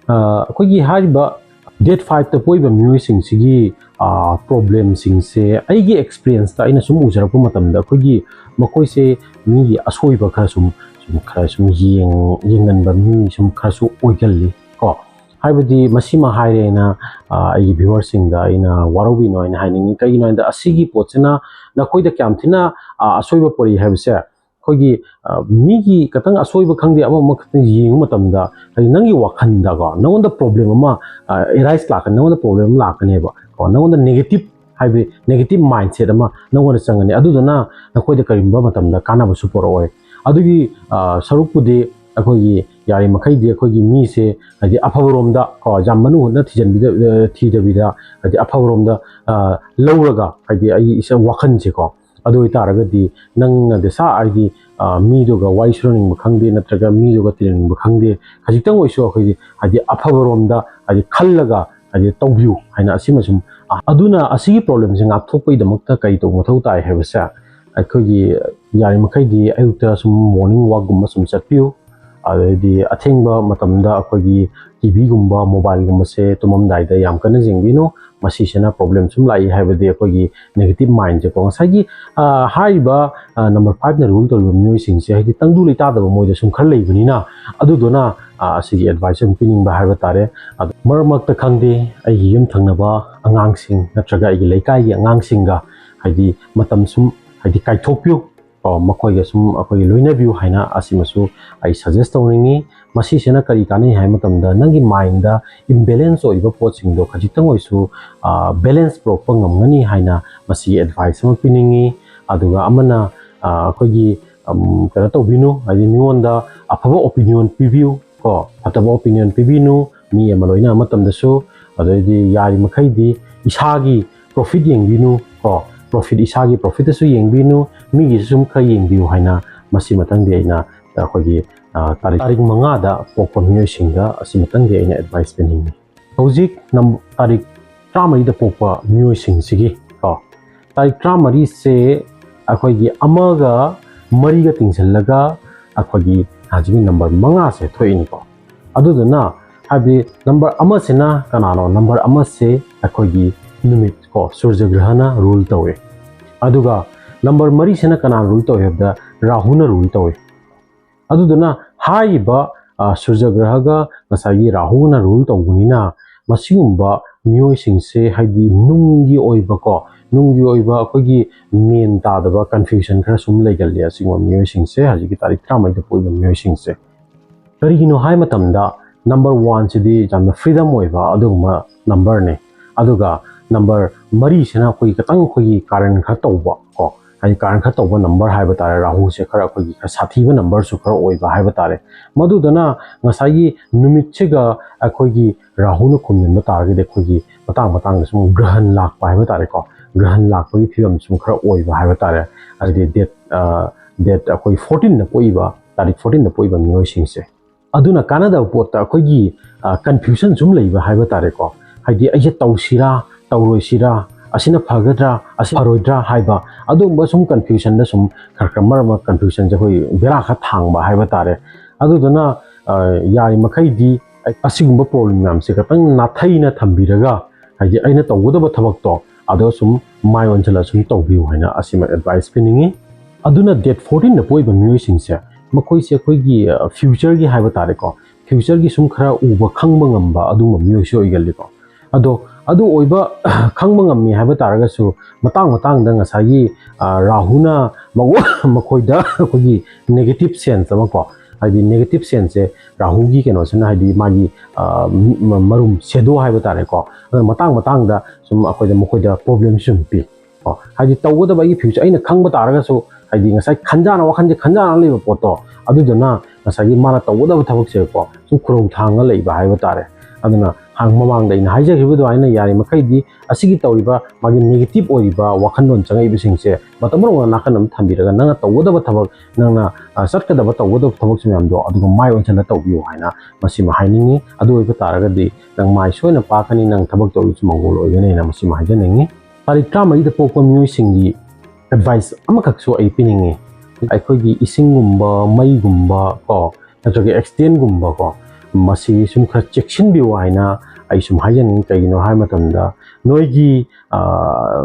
ꯑ, ꯑꯩꯈꯣꯏꯒꯤ ꯍꯥꯏꯔꯤꯕ date five ꯇ ꯄꯣꯛꯏꯕ ꯃꯤꯑꯣꯏꯁꯤꯡꯁꯤꯒꯤ, ꯑ, problem ꯁꯤꯡꯁꯦ ꯑꯩꯒꯤ experience ꯇ ꯑꯩꯅ ꯁꯨꯝ ꯎꯖꯔꯛꯄ ꯃꯇꯝꯗ, ꯑꯩꯈꯣꯏꯒꯤ ꯃꯈꯣꯏꯁꯦ ꯃꯤꯒꯤ ꯑꯁꯣꯏꯕ ꯈꯔ ꯁꯨꯝ, ꯁꯨꯝ ꯈꯔ ꯁꯨꯝ ꯌꯦꯡ-, ꯌꯦꯡꯒꯟꯕ ꯃꯤ ꯁꯨꯝ ꯈꯔꯁꯨ ꯑꯣꯏꯒꯜꯂꯤ ꯀꯣ꯫ ꯍꯥꯏꯕꯗꯤ ꯃꯁꯤꯃ ꯍꯥꯏꯔꯦꯅ, ꯑ, ꯑꯩꯒꯤ viewerꯁꯤꯡꯗ ꯑꯩꯅ ꯋꯥꯔꯧꯕꯤꯅꯣ ꯍꯥꯏꯅ ꯍꯥꯏꯅꯤꯡꯉꯤ꯫ ꯀꯩꯒꯤꯅꯣ ꯍꯥꯏꯕꯗ ꯑꯁꯤꯒꯤ ꯄꯣꯠꯁꯤꯅ ꯅꯈꯣꯏꯗ ꯀꯌꯥꯝ ꯊꯤꯅ, ꯑ, ꯑꯁꯣꯏꯕ ꯄꯣꯔꯛꯏ ꯍꯥꯏꯕꯁꯦ, ꯑꯩꯈꯣꯏꯒꯤ, ꯑ, ꯃꯤꯒꯤ ꯈꯇꯪ ꯑꯁꯣꯏꯕ ꯈꯪꯗꯦ, ꯑꯃ ꯑꯃ ꯈꯛꯇꯪ ꯌꯦꯡꯕ ꯃꯇꯝꯗ, ꯍꯥꯏꯗꯤ ꯅꯪꯒꯤ ꯋꯥꯈꯜꯗꯀꯣ, ꯅꯪꯉꯣꯟꯗ problem ꯑꯃ, ꯑ, arise ꯂꯥꯛꯀꯅꯤ, ꯅꯪꯉꯣꯟꯗ problem ꯑꯃ ꯂꯥꯛꯀꯅꯦꯕ ꯀꯣ, ꯅꯪꯉꯣꯟꯗ negative, ꯍꯥꯏꯕꯗꯤ negative mindset ꯑꯃ ꯅꯪꯉꯣꯟꯗ ꯆꯪꯒꯅꯤ꯫ ꯑꯗꯨꯗꯨꯅ ꯅꯈꯣꯏꯗ ꯀꯔꯤꯒꯨꯝꯕ ꯃꯇꯝꯗ ꯀꯥꯟꯅꯕꯁꯨ ꯄꯨꯔꯛꯑꯣꯏ꯫ ꯑꯗꯨꯒꯤ, ꯑ, ꯁꯔꯨꯛꯄꯨꯗꯤ ꯑꯩꯈꯣꯏꯒꯤ ꯌꯥꯔꯤꯃꯈꯩꯗꯤ ꯑꯩꯈꯣꯏꯒꯤ ꯃꯤꯁꯦ, ꯍꯥꯏꯗꯤ ꯑꯐꯕꯔꯣꯝꯗ ꯀꯣ, ꯌꯥꯝ ꯃꯅꯨꯡ ꯍꯨꯠꯅ ꯊꯤꯖꯤꯟꯕꯤꯗ-, ꯑ, ꯊꯤꯗꯕꯤꯗ, ꯍꯥꯏꯗꯤ ꯑꯐꯕꯔꯣꯝꯗ, ꯑ, ꯂꯧꯔꯒ, ꯍꯥꯏꯗꯤ ꯑꯩ ꯏꯁꯥ ꯋꯥꯈꯜꯁꯦꯀꯣ, ꯑꯗꯨ ꯑꯣꯏꯇꯥꯔꯒꯗꯤ ꯅꯪꯅ ꯗꯁꯥ ꯍꯥꯏꯗꯤ, ꯑ, ꯃꯤꯗꯨꯒ ꯋꯥꯔꯤ ꯁꯨꯅꯅꯤꯡꯕ ꯈꯪꯗꯦ, ꯅꯠꯇ꯭ꯔꯒ ꯃꯤꯗꯨꯒ ꯇꯤꯟꯅꯅꯤꯡꯕ ꯈꯪꯗꯦ, ꯈꯖꯤꯛꯇꯪ ꯑꯣꯏꯁꯨ ꯑꯩꯈꯣꯏꯗꯤ ꯍꯥꯏꯗꯤ ꯑꯐꯕꯔꯣꯝꯗ ꯍꯥꯏꯗꯤ ꯈꯜꯂꯒ ꯍꯥꯏꯗꯤ ꯇꯧꯕꯤꯌꯨ ꯍꯥꯏꯅ ꯑꯁꯤꯃ ꯁꯨꯝ, ꯑ, ꯑꯗꯨꯅ ꯑꯁꯤꯒꯤ problemꯁꯦ ꯉꯥꯛꯊꯣꯛꯄꯒꯤꯗꯃꯛꯇ ꯀꯔꯤ ꯇꯧꯕ ꯃꯊꯧ ꯇꯥꯏ ꯍꯥꯏꯕꯁꯦ, ꯑꯩꯈꯣꯏꯒꯤ ꯌꯥꯔꯤꯃꯈꯩꯗꯤ ꯑꯌꯨꯛꯇ ꯁꯨꯝ morning walkꯀꯨꯝꯕ ꯁꯨꯝ ꯆꯠꯄꯤꯌꯨ꯫ ꯑꯗꯩꯗꯤ ꯑꯊꯦꯡꯕ ꯃꯇꯝꯗ ꯑꯩꯈꯣꯏꯒꯤ TVꯒꯨꯝꯕ, mobileꯒꯨꯝꯕꯁꯦ ꯇꯨꯝꯃꯝꯗꯥꯏꯗ ꯌꯥꯝ ꯀꯟꯅ ꯌꯦꯡꯕꯤꯅꯨ꯫ ꯃꯁꯤꯁꯤꯅ problem ꯁꯨꯝ ꯂꯥꯛꯏ ꯍꯥꯏꯕꯗꯤ ꯑꯩꯈꯣꯏꯒꯤ negative mindꯁꯦꯀꯣ꯫ ꯉꯁꯥꯏꯒꯤ, ꯑ, ꯍꯥꯏꯔꯤꯕ, ꯑ, number fiveꯅ rule ꯇꯧꯔꯤꯕ ꯃꯤꯑꯣꯏꯁꯤꯡꯁꯦ ꯍꯥꯏꯗꯤ ꯇꯪꯗꯨ ꯂꯩꯇꯥꯗꯕ ꯃꯣꯏꯗ ꯁꯨꯝ ꯈꯔ ꯂꯩꯕꯅꯤꯅ, ꯑꯗꯨꯗꯨꯅ, ꯑ, ꯑꯁꯤꯒꯤ advice ꯑꯃ ꯄꯤꯅꯤꯡꯕ ꯍꯥꯏꯕ ꯇꯥꯔꯦ꯫ ꯑꯗꯣ ꯃꯔꯛ ꯃꯔꯛꯇ ꯈꯪꯗꯦ, ꯑꯩꯒꯤ ꯌꯨꯝ ꯊꯪꯅꯕ ꯑꯉꯥꯡꯁꯤꯡ ꯅꯠꯇ꯭ꯔꯒ ꯑꯩꯒꯤ ꯂꯩꯀꯥꯏꯒꯤ ꯑꯉꯥꯡꯁꯤꯡꯒ ꯍꯥꯏꯗꯤ ꯃꯇꯝ ꯁꯨꯝ ꯍꯥꯏꯗꯤ ꯀꯥꯏꯊꯣꯛꯄꯤꯌꯨ꯫ ꯀꯣ, ꯃꯈꯣꯏꯒ ꯁꯨꯝ ꯑꯩꯈꯣꯏꯒꯤ ꯂꯣꯏꯅꯕꯤꯌꯨ ꯍꯥꯏꯅ ꯑꯁꯤꯃꯁꯨ ꯑꯩ suggest ꯇꯧꯅꯤꯡꯉꯤ꯫ ꯃꯁꯤꯁꯤꯅ ꯀꯔꯤ ꯀꯥꯟꯅꯩ ꯍꯥꯏꯕ ꯃꯇꯝꯗ, ꯅꯪꯒꯤ mindꯇ imbalance ꯑꯣꯏꯕ ꯄꯣꯠꯁꯤꯡꯗꯣ ꯈꯖꯤꯛꯇꯪ ꯑꯣꯏꯁꯨ, ꯑ, balance ꯄꯨꯔꯛꯄ ꯉꯝꯒꯅꯤ ꯍꯥꯏꯅ ꯃꯁꯤꯒꯤ advice ꯑꯃ ꯄꯤꯅꯤꯡꯉꯤ꯫ ꯑꯗꯨꯒ ꯑꯃꯅ, ꯑ, ꯑꯩꯈꯣꯏꯒꯤ, ꯑꯝ, ꯀꯩꯅꯣ ꯇꯧꯕꯤꯅꯨ, ꯍꯥꯏꯗꯤ ꯃꯤꯉꯣꯟꯗ ꯑꯐꯕ opinion ꯄꯤꯕꯤꯌꯨ ꯀꯣ, ꯐꯠꯇꯕ opinion ꯄꯤꯕꯤꯅꯨ ꯃꯤ ꯑꯃ ꯂꯣꯏꯅꯕ ꯃꯇꯝꯗꯁꯨ꯫ ꯑꯗꯩꯗꯤ ꯌꯥꯔꯤꯃꯈꯩꯗꯤ ꯏꯁꯥꯒꯤ profit ꯌꯦꯡꯕꯤꯅꯨ ꯀꯣ, profit, ꯏꯁꯥꯒꯤ profitꯇꯁꯨ ꯌꯦꯡꯕꯤꯅꯨ, ꯃꯤꯒꯤꯁꯨ ꯁꯨꯝ ꯈꯔ ꯌꯦꯡꯕꯤꯌꯨ ꯍꯥꯏꯅ ꯃꯁꯤ ꯃꯊꯪꯗꯤ ꯑꯩꯅ ꯑꯩꯈꯣꯏꯒꯤ, ꯑ, ꯇꯥꯔꯤꯛ, ꯇꯥꯔꯤꯛ ꯃꯉꯥꯗ ꯄꯣꯛꯄ ꯃꯤꯑꯣꯏꯁꯤꯡꯗ ꯑꯁꯤ ꯃꯊꯪꯗꯤ ꯑꯩꯅ advice ꯄꯤꯅꯤꯡꯉꯤ꯫ ꯍꯧꯖꯤꯛ ꯅꯝ-, ꯇꯥꯔꯤꯛ ꯇꯔꯥꯃꯔꯤꯗ ꯄꯣꯛꯄ ꯃꯤꯑꯣꯏꯁꯤꯡꯁꯤꯒꯤ ꯀꯣ, ꯇꯥꯔꯤꯛ ꯇꯔꯥꯃꯔꯤꯁꯦ ꯑꯩꯈꯣꯏꯒꯤ ꯑꯃꯒ ꯃꯔꯤꯒ ꯇꯤꯡꯁꯤꯜꯂꯒ ꯑꯩꯈꯣꯏꯒꯤ ꯍꯧꯖꯤꯛꯀꯤ number ꯃꯉꯥꯁꯦ ꯊꯣꯛꯏꯅꯤꯀꯣ꯫ ꯑꯗꯨꯗꯨꯅ ꯍꯥꯏꯕꯗꯤ number ꯑꯃꯁꯤꯅ ꯀꯅꯥꯅꯣ? Number ꯑꯃꯁꯦ ꯑꯩꯈꯣꯏꯒꯤ ꯅꯨꯃꯤꯠ ꯀꯣ, ꯁꯨꯔꯖ ꯒ꯭ꯔꯍꯅ rule ꯇꯧꯏ꯫ ꯑꯗꯨꯒ number ꯃꯔꯤꯁꯤꯅ ꯀꯅꯥꯅ rule ꯇꯧꯏ ꯍꯥꯏꯕꯗ ꯔꯥꯍꯨꯅ rule ꯇꯧꯏ꯫ ꯑꯗꯨꯗꯨꯅ ꯍꯥꯏꯔꯤꯕ ꯁꯨꯔꯖꯒ꯭ꯔꯍꯒ ꯉꯁꯥꯏꯒꯤ ꯔꯥꯍꯨꯅ ꯔꯨꯜ ꯇꯧꯕꯅꯤꯅ, ꯃꯁꯤꯒꯨꯝꯕ ꯃꯤꯑꯣꯏꯁꯤꯡꯁꯦ, ꯍꯥꯏꯗꯤ ꯅꯨꯡꯒꯤ ꯑꯣꯏꯕꯀꯣ, ꯅꯨꯡꯒꯤ ꯑꯣꯏꯕ ꯑꯩꯈꯣꯏꯒꯤ ꯃꯦꯟ ꯇꯥꯗꯕ ꯀꯟꯐ꯭ꯌꯨꯖꯟ ꯈꯔ ꯁꯨꯝ ꯂꯩꯒꯜꯂꯤ ꯑꯁꯤꯒꯨꯝꯕ ꯃꯤꯑꯣꯏꯁꯤꯡꯁꯦ, ꯍꯧꯖꯤꯛꯀꯤ ꯇꯥꯔꯤꯛ ꯇꯔꯥꯃꯔꯤꯗ ꯄꯣꯛꯏꯕ ꯃꯤꯑꯣꯏꯁꯤꯡꯁꯦ꯫ ꯀꯔꯤꯒꯤꯅꯣ ꯍꯥꯏ ꯃꯇꯝꯗ, ꯅꯝꯕꯔ ꯋꯥꯟꯁꯤꯗꯤ ꯌꯥꯝꯅ ꯐ꯭ꯔꯤꯗꯝ ꯑꯣꯏꯕ ꯑꯗꯨꯒꯨꯝꯕ ꯅꯝꯕꯔꯅꯤ꯫ ꯑꯗꯨꯒ ꯅꯝꯕꯔ ꯃꯔꯤꯁꯤꯅ ꯑꯩꯈꯣꯏꯒꯤ ꯈꯤꯇꯪ ꯑꯩꯈꯣꯏꯒꯤ ꯀꯥꯔꯟ ꯈꯔ ꯇꯧꯕ ꯀꯣ, ꯍꯥꯏꯗꯤ ꯀꯥꯔꯟ ꯈꯔ ꯇꯧꯕ ꯅꯝꯕꯔ ꯍꯥꯏꯕ ꯇꯥꯔꯦ꯫ ꯔꯥꯍꯨꯁꯦ ꯈꯔ ꯑꯩꯈꯣꯏꯒꯤ ꯈꯔ ꯁꯥꯊꯤꯕ ꯅꯝꯕꯔꯁꯨ ꯈꯔ ꯑꯣꯏꯕ ꯍꯥꯏꯕ ꯇꯥꯔꯦ꯫ ꯃꯗꯨꯗꯨꯅ ꯉꯁꯥꯏꯒꯤ ꯅꯨꯃꯤꯠꯁꯤꯒ ꯑꯩꯈꯣꯏꯒꯤ ꯔꯥꯍꯨꯅ ꯈꯨꯝꯖꯤꯟꯕ ꯇꯥꯔꯒꯗꯤ, ꯑꯩꯈꯣꯏꯒꯤ ꯃꯇꯥꯡ ꯃꯇꯥꯡꯗ ꯁꯨꯝ ꯒ꯭ꯔꯍꯟ ꯂꯥꯛꯄ ꯍꯥꯏꯕ ꯇꯥꯔꯦꯀꯣ, ꯒ꯭ꯔꯍꯟ ꯂꯥꯛꯄꯒꯤ ꯐꯤꯕꯝ ꯁꯨꯝ ꯈꯔ ꯑꯣꯏꯕ ꯍꯥꯏꯕ ꯇꯥꯔꯦ꯫ ꯍꯥꯏꯗꯤ ꯗꯦꯠ ꯗꯦꯠ ꯑꯩꯈꯣꯏ ꯐꯣꯔꯇꯤꯟꯗ ꯄꯣꯛꯏꯕ, ꯇꯥꯔꯤꯛ ꯐꯣꯔꯇꯤꯟꯗ ꯄꯣꯛꯏꯕ ꯃꯤꯑꯣꯏꯁꯤꯡꯁꯦ꯫ ꯑꯗꯨꯅ ꯀꯥꯟꯅꯗꯕ ꯄꯣꯠꯇ ꯑꯩꯈꯣꯏꯒꯤ ꯀꯟꯐ꯭ꯌꯨꯖꯟ ꯁꯨꯝ ꯂꯩꯕ ꯍꯥꯏꯕ ꯇꯥꯔꯦꯀꯣ꯫ ꯍꯥꯏꯗꯤ ꯑꯩꯁꯦ ꯇꯧꯁꯤꯔꯥ, ꯇꯧꯔꯣꯏꯁꯤꯔꯥ, ꯑꯁꯤꯅ ꯐꯒꯗ꯭ꯔꯥ, ꯑꯁꯤ ꯐꯔꯣꯏꯗ꯭ꯔꯥ ꯍꯥꯏꯕ, ꯑꯗꯨꯒꯨꯝꯕ ꯁꯨꯝ ꯀꯟꯐ꯭ꯌꯨꯖꯟꯗ ꯁꯨꯝ ꯈꯔ ꯈꯔ ꯃꯔꯛ ꯃꯔꯛ ꯀꯟꯐ꯭ꯌꯨꯖꯟꯁꯦ ꯑꯩꯈꯣꯏ ꯕꯦꯔꯥ ꯈꯔ ꯊꯥꯡꯕ ꯍꯥꯏꯕ ꯇꯥꯔꯦ꯫ ꯑꯗꯨꯗꯨꯅ ꯌꯥꯔꯤꯃꯈꯩꯗꯤ ꯑꯁꯤꯒꯨꯝꯕ ꯄ꯭ꯔꯣꯕ꯭ꯂꯦꯝ ꯃꯌꯥꯝꯁꯦ ꯈꯤꯇꯪ ꯅꯥꯊꯩꯅ ꯊꯝꯕꯤꯔꯒ, ꯍꯥꯏꯗꯤ ꯑꯩꯅ ꯇꯧꯒꯗꯕ ꯊꯕꯛꯇꯣ ꯑꯗꯣ ꯁꯨꯝ ꯃꯥꯏ ꯑꯣꯟꯁꯤꯜꯂ ꯁꯨꯝ ꯇꯧꯕꯤꯌꯨ ꯍꯥꯏꯅ ꯑꯁꯤꯃ ꯑꯦꯗꯚꯥꯏꯁ ꯄꯤꯅꯤꯡꯉꯤ꯫ ꯑꯗꯨꯅ ꯗꯦꯠ ꯐꯣꯔꯇꯤꯟꯗ ꯄꯣꯛꯏꯕ ꯃꯤꯑꯣꯏꯁꯤꯡꯁꯦ, ꯃꯈꯣꯏꯁꯦ ꯑꯩꯈꯣꯏꯒꯤ ꯐ꯭ꯌꯨꯆꯔꯒꯤ ꯍꯥꯏꯕ ꯇꯥꯔꯦꯀꯣ, ꯐ꯭ꯌꯨꯆꯔꯒꯤ ꯁꯨꯝ ꯈꯔ ꯎꯕ ꯈꯪꯕ ꯉꯝꯕ ꯑꯗꯨꯒꯨꯝꯕ ꯃꯤꯑꯣꯏꯁꯨ ꯑꯣꯏꯒꯜꯂꯤꯀꯣ꯫ ꯑꯗꯣ ꯑꯗꯨ ꯑꯣꯏꯕ ꯈꯪꯕ ꯉꯝꯃꯤ ꯍꯥꯏꯕ ꯇꯥꯔꯒꯁꯨ, ꯃꯇꯥꯡ ꯃꯇꯥꯡꯗ ꯉꯁꯥꯏꯒꯤ ꯔꯥꯍꯨꯅ ꯃꯈꯣꯏꯗ ꯑꯩꯈꯣꯏꯒꯤ ꯅꯦꯒꯦꯇꯤꯞ ꯁꯦꯟꯁ ꯑꯃꯀꯣ, ꯍꯥꯏꯗꯤ ꯅꯦꯒꯦꯇꯤꯞ ꯁꯦꯟꯁꯁꯦ ꯔꯥꯍꯨꯒꯤ ꯀꯩꯅꯣꯁꯤꯅ, ꯍꯥꯏꯗꯤ ꯃꯥꯒꯤ ꯃꯔꯨꯝ ꯁꯦꯗꯣ ꯍꯥꯏꯕ ꯇꯥꯔꯦꯀꯣ, ꯑꯗꯨꯅ ꯃꯇꯥꯡ ꯃꯇꯥꯡꯗ ꯁꯨꯝ ꯑꯩꯈꯣꯏꯗ, ꯃꯈꯣꯏꯗ ꯄ꯭ꯔꯣꯕ꯭ꯂꯦꯝ ꯁꯨꯝ ꯄꯤ꯫ ꯀꯣ, ꯍꯥꯏꯗꯤ ꯇꯧꯒꯗꯕ ꯑꯩꯒꯤ ꯐ꯭ꯌꯨꯆꯔ ꯑꯩꯅ ꯈꯪꯕ ꯇꯥꯔꯒꯁꯨ, ꯍꯥꯏꯗꯤ ꯉꯁꯥꯏ ꯈꯟꯖꯥꯅ, ꯋꯥꯈꯜꯁꯦ ꯈꯟꯖꯥꯅ ꯂꯩꯕ ꯄꯣꯠꯇꯣ, ꯑꯗꯨꯗꯨꯅ ꯉꯁꯥꯏꯒꯤ ꯃꯥꯅ ꯇꯧꯒꯗꯕ ꯊꯕꯛꯁꯦꯀꯣ, ꯁꯨꯝ ꯈꯨꯔꯧ ꯊꯥꯡꯉ ꯂꯩꯕ ꯍꯥꯏꯕ ꯇꯥꯔꯦ꯫ ꯑꯗꯨꯅ ꯍꯥꯡ-, ꯃꯃꯥꯡꯗ ꯑꯩꯅ ꯍꯥꯏꯖꯈꯤꯕ ꯑꯗꯨꯃꯥꯏꯅ ꯌꯥꯔꯤꯃꯈꯩꯗꯤ ꯑꯁꯤꯒꯤ ꯇꯧꯔꯤꯕ ꯃꯥꯒꯤ ꯅꯦꯒꯦꯇꯤꯞ ꯑꯣꯏꯔꯤꯕ ꯋꯥꯈꯜꯂꯣꯟ ꯆꯪꯉꯛꯏꯕꯁꯤꯡꯁꯦ ꯃꯇꯝ ꯑꯃꯔꯣꯝꯗ ꯅꯥꯀꯟ ꯑꯃ ꯊꯝꯕꯤꯔꯒ, ꯅꯪꯅ ꯇꯧꯒꯗꯕ ꯊꯕꯛ, ꯅꯪꯅ ꯆꯠꯀꯗꯕ, ꯇꯧꯒꯗꯕ ꯊꯕꯛꯁꯤ ꯃꯌꯥꯝꯗꯣ ꯑꯗꯨꯒ ꯃꯥꯏ ꯑꯣꯟꯁꯤꯟꯅ ꯇꯧꯕꯤꯌꯨ ꯍꯥꯏꯅ ꯃꯁꯤꯃ ꯍꯥꯏꯅꯤꯡꯉꯤ꯫ ꯑꯗꯨ ꯑꯣꯏꯕ ꯇꯥꯔꯒꯗꯤ ꯅꯪ ꯃꯥꯏ ꯁꯣꯏꯅ ꯄꯥꯛꯀꯅꯤ, ꯅꯪ ꯊꯕꯛ ꯇꯧꯔꯤꯁꯨ ꯃꯪꯒꯣꯜ ꯑꯣꯏꯒꯅꯤ ꯍꯥꯏꯅ ꯃꯁꯤꯃ ꯍꯥꯏꯖꯅꯤꯡꯉꯤ꯫ ꯇꯥꯔꯤꯛ ꯇꯔꯥꯃꯔꯤꯗ ꯄꯣꯛꯄ ꯃꯤꯑꯣꯏꯁꯤꯡꯒꯤ ꯑꯦꯗꯚꯥꯏꯁ ꯑꯃꯈꯛꯁꯨ ꯑꯩ ꯄꯤꯅꯤꯡꯉꯤ꯫ ꯑꯩꯈꯣꯏꯒꯤ ꯏꯁꯤꯡꯒꯨꯝꯕ, ꯃꯩꯒꯨꯝꯕ ꯀꯣ, ꯅꯠꯇ꯭ꯔꯒ ꯑꯦꯛꯁꯤꯗꯦꯟꯒꯨꯝꯕ ꯀꯣ, ꯃꯁꯤ ꯁꯨꯝ ꯈꯔ ꯆꯦꯛꯁꯤꯟꯕꯤꯌꯨ ꯍꯥꯏꯅ ꯑꯩ ꯁꯨꯝ ꯍꯥꯏꯖꯅꯤꯡꯉꯤ꯫ ꯀꯩꯒꯤꯅꯣ ꯍꯥꯏꯕ ꯃꯇꯝꯗ, ꯅꯣꯏꯒꯤ, ꯑ,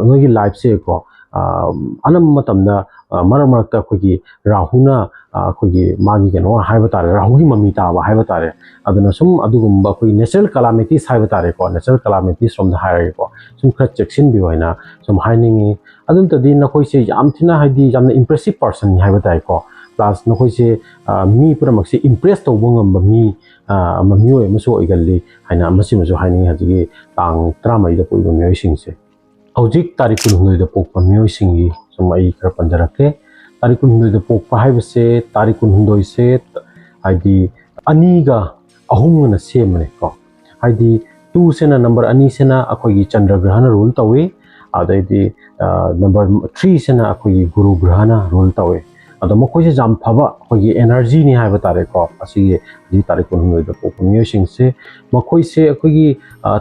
ꯅꯣꯏꯒꯤ ꯂꯥꯏꯐꯁꯦ ꯀꯣ, ꯑꯅꯝꯕ ꯃꯇꯝꯗ ꯃꯔꯛ ꯃꯔꯛꯇ ꯑꯩꯈꯣꯏꯒꯤ ꯔꯥꯍꯨꯅ ꯑꯩꯈꯣꯏꯒꯤ ꯃꯥꯒꯤ ꯀꯩꯅꯣ ꯍꯥꯏꯕ ꯇꯥꯔꯦ, ꯔꯥꯍꯨꯒꯤ ꯃꯃꯤ ꯇꯥꯕ ꯍꯥꯏꯕ ꯇꯥꯔꯦ꯫ ꯑꯗꯨꯅ ꯁꯨꯝ ꯑꯗꯨꯒꯨꯝꯕ ꯑꯩꯈꯣꯏꯒꯤ natural calamities ꯍꯥꯏꯕ ꯇꯥꯔꯦꯀꯣ, natural calamities ꯔꯣꯝꯗ ꯍꯥꯏꯔꯒꯦꯀꯣ, ꯁꯨꯝ ꯈꯔ ꯆꯦꯛꯁꯤꯟꯕꯤꯌꯨ ꯍꯥꯏꯅ ꯁꯨꯝ ꯍꯥꯏꯅꯤꯡꯉꯤ꯫ ꯑꯗꯨ ꯅꯠꯇꯗꯤ ꯅꯈꯣꯏꯁꯦ ꯌꯥꯝ ꯊꯤꯅ, ꯍꯥꯏꯗꯤ, ꯌꯥꯝꯅ impressive person ꯅꯤ ꯍꯥꯏꯕ ꯇꯥꯏꯀꯣ꯫ Plus ꯅꯈꯣꯏꯁꯦ ꯃꯤ ꯄꯨꯝꯅꯃꯛꯁꯦ impress ꯇꯧꯕ ꯉꯝꯕ ꯃꯤ, ꯑꯃ, ꯃꯤꯑꯣꯏ ꯑꯃꯁꯨ ꯑꯣꯏꯒꯜꯂꯤ ꯍꯥꯏꯅ ꯃꯁꯤꯃꯁꯨ ꯍꯥꯏꯅꯤꯡꯉꯤ꯫ ꯍꯧꯖꯤꯛꯀꯤ ꯇꯥꯡ ꯇꯔꯥꯃꯔꯤꯗ ꯄꯣꯛꯏꯕ ꯃꯤꯑꯣꯏꯁꯤꯡꯁꯦ, ꯍꯧꯖꯤꯛ ꯇꯥꯔꯤꯛ ꯀꯨꯟꯍꯨꯝꯗꯣꯏꯗ ꯄꯣꯛꯄ ꯃꯤꯑꯣꯏꯁꯤꯡꯒꯤ ꯁꯨꯝ ꯑꯩ ꯈꯔ ꯄꯟꯖꯔꯛꯀꯦ꯫ ꯇꯥꯔꯤꯛ ꯀꯨꯟꯍꯨꯝꯗꯣꯏꯗ ꯄꯣꯛꯄ ꯍꯥꯏꯕꯁꯦ, ꯇꯥꯔꯤꯛ ꯀꯨꯟꯍꯨꯝꯗꯣꯏꯁꯦ, ꯍꯥꯏꯗꯤ, ꯑꯅꯤꯒ ꯑꯍꯨꯝꯒꯅ ꯁꯦꯝꯕꯅꯦꯀꯣ꯫ ꯍꯥꯏꯗꯤ, two ꯁꯤꯅ, number ꯑꯅꯤ ꯁꯤꯅ ꯑꯩꯈꯣꯏꯒꯤ ꯆꯟꯗ꯭ꯔ ꯒ꯭ꯔꯍꯅ rule ꯇꯧꯏ, ꯑꯗꯩꯗꯤ number three ꯁꯤꯅ ꯑꯩꯈꯣꯏꯒꯤ ꯒꯨꯔꯨ ꯒ꯭ꯔꯍꯅ rule ꯇꯧꯏ꯫ ꯑꯗꯣ ꯃꯈꯣꯏꯁꯦ ꯌꯥꯝ ꯐꯕ ꯑꯩꯈꯣꯏꯒꯤ energy ꯅꯤ ꯍꯥꯏꯕ ꯇꯥꯔꯦꯀꯣ꯫ ꯑꯁꯤꯒꯤ ꯍꯧꯖꯤꯛ ꯇꯥꯔꯤꯛ ꯀꯨꯟꯍꯨꯝꯗꯣꯏꯗ ꯄꯣꯛꯄ ꯃꯤꯑꯣꯏꯁꯤꯡꯁꯦ, ꯃꯈꯣꯏꯁꯦ ꯑꯩꯈꯣꯏꯒꯤ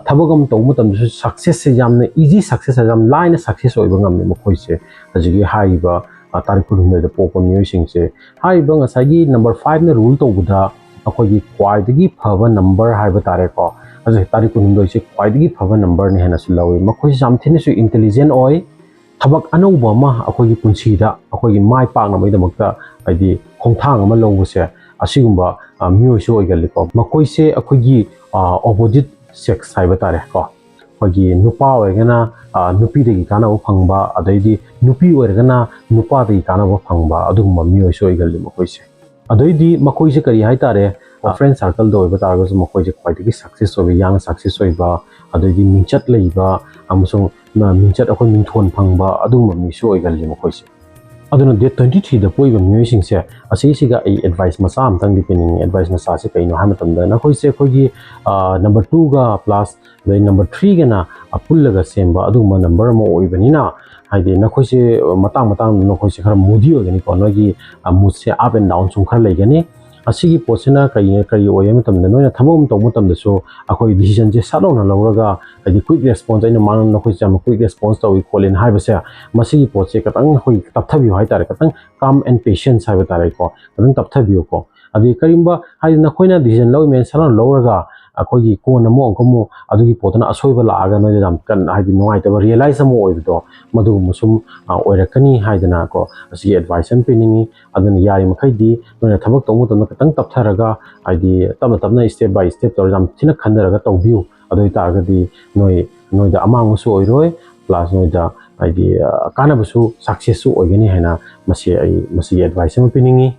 ꯊꯕꯛ ꯑꯃ ꯇꯧꯕ ꯃꯇꯝꯗꯁꯨ success ꯁꯦ ꯌꯥꯝꯅ easy success, ꯌꯥꯝ ꯂꯥꯏꯅ success ꯑꯣꯏꯕ ꯉꯝꯃꯤ ꯃꯈꯣꯏꯁꯦ꯫ ꯍꯧꯖꯤꯛꯀꯤ ꯍꯥꯏꯔꯤꯕ ꯇꯥꯔꯤꯛ ꯀꯨꯟꯍꯨꯝꯗꯣꯏꯗ ꯄꯣꯛꯄ ꯃꯤꯑꯣꯏꯁꯤꯡꯁꯦ, ꯍꯥꯏꯔꯤꯕ ꯉꯁꯥꯏꯒꯤ number five ꯅ rule ꯇꯧꯕꯗ ꯑꯩꯈꯣꯏꯒꯤ ꯈ꯭ꯋꯥꯏꯗꯒꯤ ꯐꯕ number ꯍꯥꯏꯕ ꯇꯥꯔꯦꯀꯣ, ꯑꯗꯨ ꯇꯥꯔꯤꯛ ꯀꯨꯟꯍꯨꯝꯗꯣꯏꯁꯦ ꯈ꯭ꯋꯥꯏꯗꯒꯤ ꯐꯕ number ꯅꯤ ꯍꯥꯏꯅꯁꯨ ꯂꯧꯏ꯫ ꯃꯈꯣꯏꯁꯦ ꯌꯥꯝ ꯊꯤꯅꯁꯨ intelligent ꯑꯣꯏ꯫ ꯊꯕꯛ ꯑꯅꯧꯕ ꯑꯃ ꯑꯩꯈꯣꯏꯒꯤ ꯄꯨꯟꯁꯤꯗ ꯑꯩꯈꯣꯏꯒꯤ ꯃꯥꯏ ꯄꯥꯛꯅꯕꯒꯤꯗꯃꯛꯇ, ꯍꯥꯏꯗꯤ, ꯈꯣꯡꯊꯥꯡ ꯑꯃ ꯂꯧꯕꯁꯦ, ꯑꯁꯤꯒꯨꯝꯕ ꯃꯤꯑꯣꯏꯁꯨ ꯑꯣꯏꯒꯜꯂꯤꯀꯣ꯫ ꯃꯈꯣꯏꯁꯦ ꯑꯩꯈꯣꯏꯒꯤ opposite sex ꯍꯥꯏꯕ ꯇꯥꯔꯦꯀꯣ, ꯑꯩꯈꯣꯏꯒꯤ ꯅꯨꯄꯥ ꯑꯣꯏꯔꯒꯅ ꯅꯨꯄꯤꯗꯒꯤ ꯀꯥꯟꯅꯕ ꯐꯪꯕ, ꯑꯗꯩꯗꯤ ꯅꯨꯄꯤ ꯑꯣꯏꯔꯒꯅ ꯅꯨꯄꯥꯗꯒꯤ ꯀꯥꯟꯅꯕ ꯐꯪꯕ, ꯑꯗꯨꯒꯨꯝꯕ ꯃꯤꯑꯣꯏꯁꯨ ꯑꯣꯏꯒꯜꯂꯤ ꯃꯈꯣꯏꯁꯦ꯫ ꯑꯗꯩꯗꯤ ꯃꯈꯣꯏꯁꯦ ꯀꯔꯤ ꯍꯥꯏꯇꯥꯔꯦ, friend circle ꯗ ꯑꯣꯏꯕ ꯇꯥꯔꯒꯁꯨ ꯃꯈꯣꯏꯁꯦ ꯈ꯭ꯋꯥꯏꯗꯒꯤ success ꯑꯣꯏꯕ, ꯌꯥꯝꯅ success ꯑꯣꯏꯕ, ꯑꯗꯩꯗꯤ ꯃꯤꯡꯆꯠ ꯂꯩꯕ ꯑꯃꯁꯨꯡ ꯃꯤꯡꯆꯠ, ꯑꯩꯈꯣꯏ ꯃꯤꯡꯊꯣꯟ ꯐꯪꯕ, ꯑꯗꯨꯒꯨꯝꯕ ꯃꯤꯁꯨ ꯑꯣꯏꯒꯜꯂꯤ ꯃꯈꯣꯏꯁꯦ꯫ ꯑꯗꯨꯅ date twenty three ꯗ ꯄꯣꯛꯏꯕ ꯃꯤꯑꯣꯏꯁꯤꯡꯁꯦ, ꯑꯁꯤꯁꯤꯒ ꯑꯩ advice ꯃꯆꯥ ꯑꯃꯇꯪꯗꯤ ꯄꯤꯅꯤꯡꯉꯤ꯫ Advice ꯃꯆꯥꯁꯦ ꯀꯩꯅꯣ ꯍꯥꯏꯕ ꯃꯇꯝꯗ, ꯅꯈꯣꯏꯁꯦ ꯑꯩꯈꯣꯏꯒꯤ number two ꯒ plus ꯑꯗꯩ number three ꯒꯅ ꯄꯨꯜꯂꯒ ꯁꯦꯝꯕ ꯑꯗꯨꯒꯨꯝꯕ number ꯑꯃ ꯑꯣꯏꯕꯅꯤꯅ, ꯍꯥꯏꯗꯤ, ꯅꯈꯣꯏꯁꯦ ꯃꯇꯥꯡ ꯃꯇꯥꯡꯗ ꯅꯈꯣꯏꯁꯦ ꯈꯔ moody ꯑꯣꯏꯒꯅꯤꯀꯣ, ꯅꯣꯏꯒꯤ mood say up and down ꯁꯨꯝ ꯈꯔ ꯂꯩꯒꯅꯤ꯫ ꯑꯁꯤꯒꯤ ꯄꯣꯠꯁꯤꯅ ꯀꯔꯤ, ꯀꯔꯤ ꯑꯣꯏ ꯍꯥꯏꯕ ꯃꯇꯝꯗ, ꯅꯣꯏꯅ ꯊꯕꯛ ꯑꯃ ꯇꯧꯕ ꯃꯇꯝꯗꯁꯨ ꯑꯩꯈꯣꯏ decision ꯁꯦ ꯁꯠ ꯂꯥꯎꯅ ꯂꯧꯔꯒ, ꯍꯥꯏꯗꯤ, quick response, ꯑꯩꯅ ꯃꯥꯡꯗ ꯅꯈꯣꯏꯁꯦ ꯌꯥꯝꯅ quick response ꯇꯧꯏ ꯈꯣꯠꯂꯤꯅ ꯍꯥꯏꯕꯁꯦ, ꯃꯁꯤꯒꯤ ꯄꯣꯠꯁꯦ ꯈꯤꯇꯪ ꯑꯩꯈꯣꯏ ꯇꯞꯊꯕꯤꯌꯨ ꯍꯥꯏꯇꯥꯔꯦ, ꯈꯤꯇꯪ calm and patience ꯍꯥꯏꯕ ꯇꯥꯔꯦꯀꯣ, ꯈꯤꯇꯪ ꯇꯞꯊꯕꯤꯌꯨꯀꯣ꯫ ꯑꯗꯩ ꯀꯔꯤꯒꯨꯝꯕ, ꯍꯥꯏꯗꯤ, ꯅꯈꯣꯏꯅ decision ꯂꯧꯔꯤꯃꯦꯅ ꯁꯠ ꯂꯥꯎꯅ ꯂꯧꯔꯒ, ꯑꯩꯈꯣꯏꯒꯤ ꯀꯣꯟꯅ ꯑꯃꯨꯛ ꯑꯃꯨꯛꯀ ꯑꯃꯨꯛ ꯑꯗꯨꯒꯤ ꯄꯣꯠꯇꯨꯅ ꯑꯁꯣꯏꯕ ꯂꯥꯛꯑꯒ ꯅꯣꯏꯗ ꯌꯥꯝ ꯀꯟꯅ, ꯍꯥꯏꯗꯤ, ꯅꯨꯡꯉꯥꯏꯇꯕ, ꯔꯤꯌꯦꯂꯥꯏꯁ ꯑꯃ ꯑꯣꯏꯕꯗꯣ, ꯃꯗꯨꯒꯨꯝꯕ ꯁꯨꯝ ꯑ, ꯑꯣꯏꯔꯛꯀꯅꯤ ꯍꯥꯏꯗꯅꯀꯣ, ꯑꯁꯤꯒꯤ ꯑꯦꯗꯚꯥꯏꯁ ꯑꯃ ꯄꯤꯅꯤꯡꯉꯤ꯫ ꯑꯗꯨꯅ ꯌꯥꯔꯤꯃꯈꯩꯗꯤ ꯅꯣꯏꯅ ꯊꯕꯛ ꯇꯧꯕ ꯃꯇꯝꯗ ꯈꯤꯇꯪ ꯇꯞꯊꯔꯒ, ꯍꯥꯏꯗꯤ, ꯇꯞꯅ ꯇꯞꯅ, ꯁ꯭ꯇꯦꯞ ꯕꯥꯏ ꯁ꯭ꯇꯦꯞ ꯇꯧꯔꯒ ꯌꯥꯝ ꯊꯤꯅ ꯈꯟꯊꯔꯒ ꯇꯧꯕꯤꯌꯨ꯫ ꯑꯗꯨ ꯑꯣꯏꯇꯥꯔꯒꯗꯤ ꯅꯣꯏ, ꯅꯣꯏꯗ ꯑꯃꯥꯡꯕꯁꯨ ꯑꯣꯏꯔꯣꯏ, ꯄ꯭ꯂꯁ ꯅꯣꯏꯗ, ꯍꯥꯏꯗꯤ, ꯑ, ꯀꯥꯟꯅꯕꯁꯨ, ꯁꯛꯁꯦꯁꯁꯨ ꯑꯣꯏꯒꯅꯤ ꯍꯥꯏꯅ ꯃꯁꯤ ꯑꯩ, ꯃꯁꯤꯒꯤ ꯑꯦꯗꯚꯥꯏꯁ ꯑꯃ ꯄꯤꯅꯤꯡꯉꯤ꯫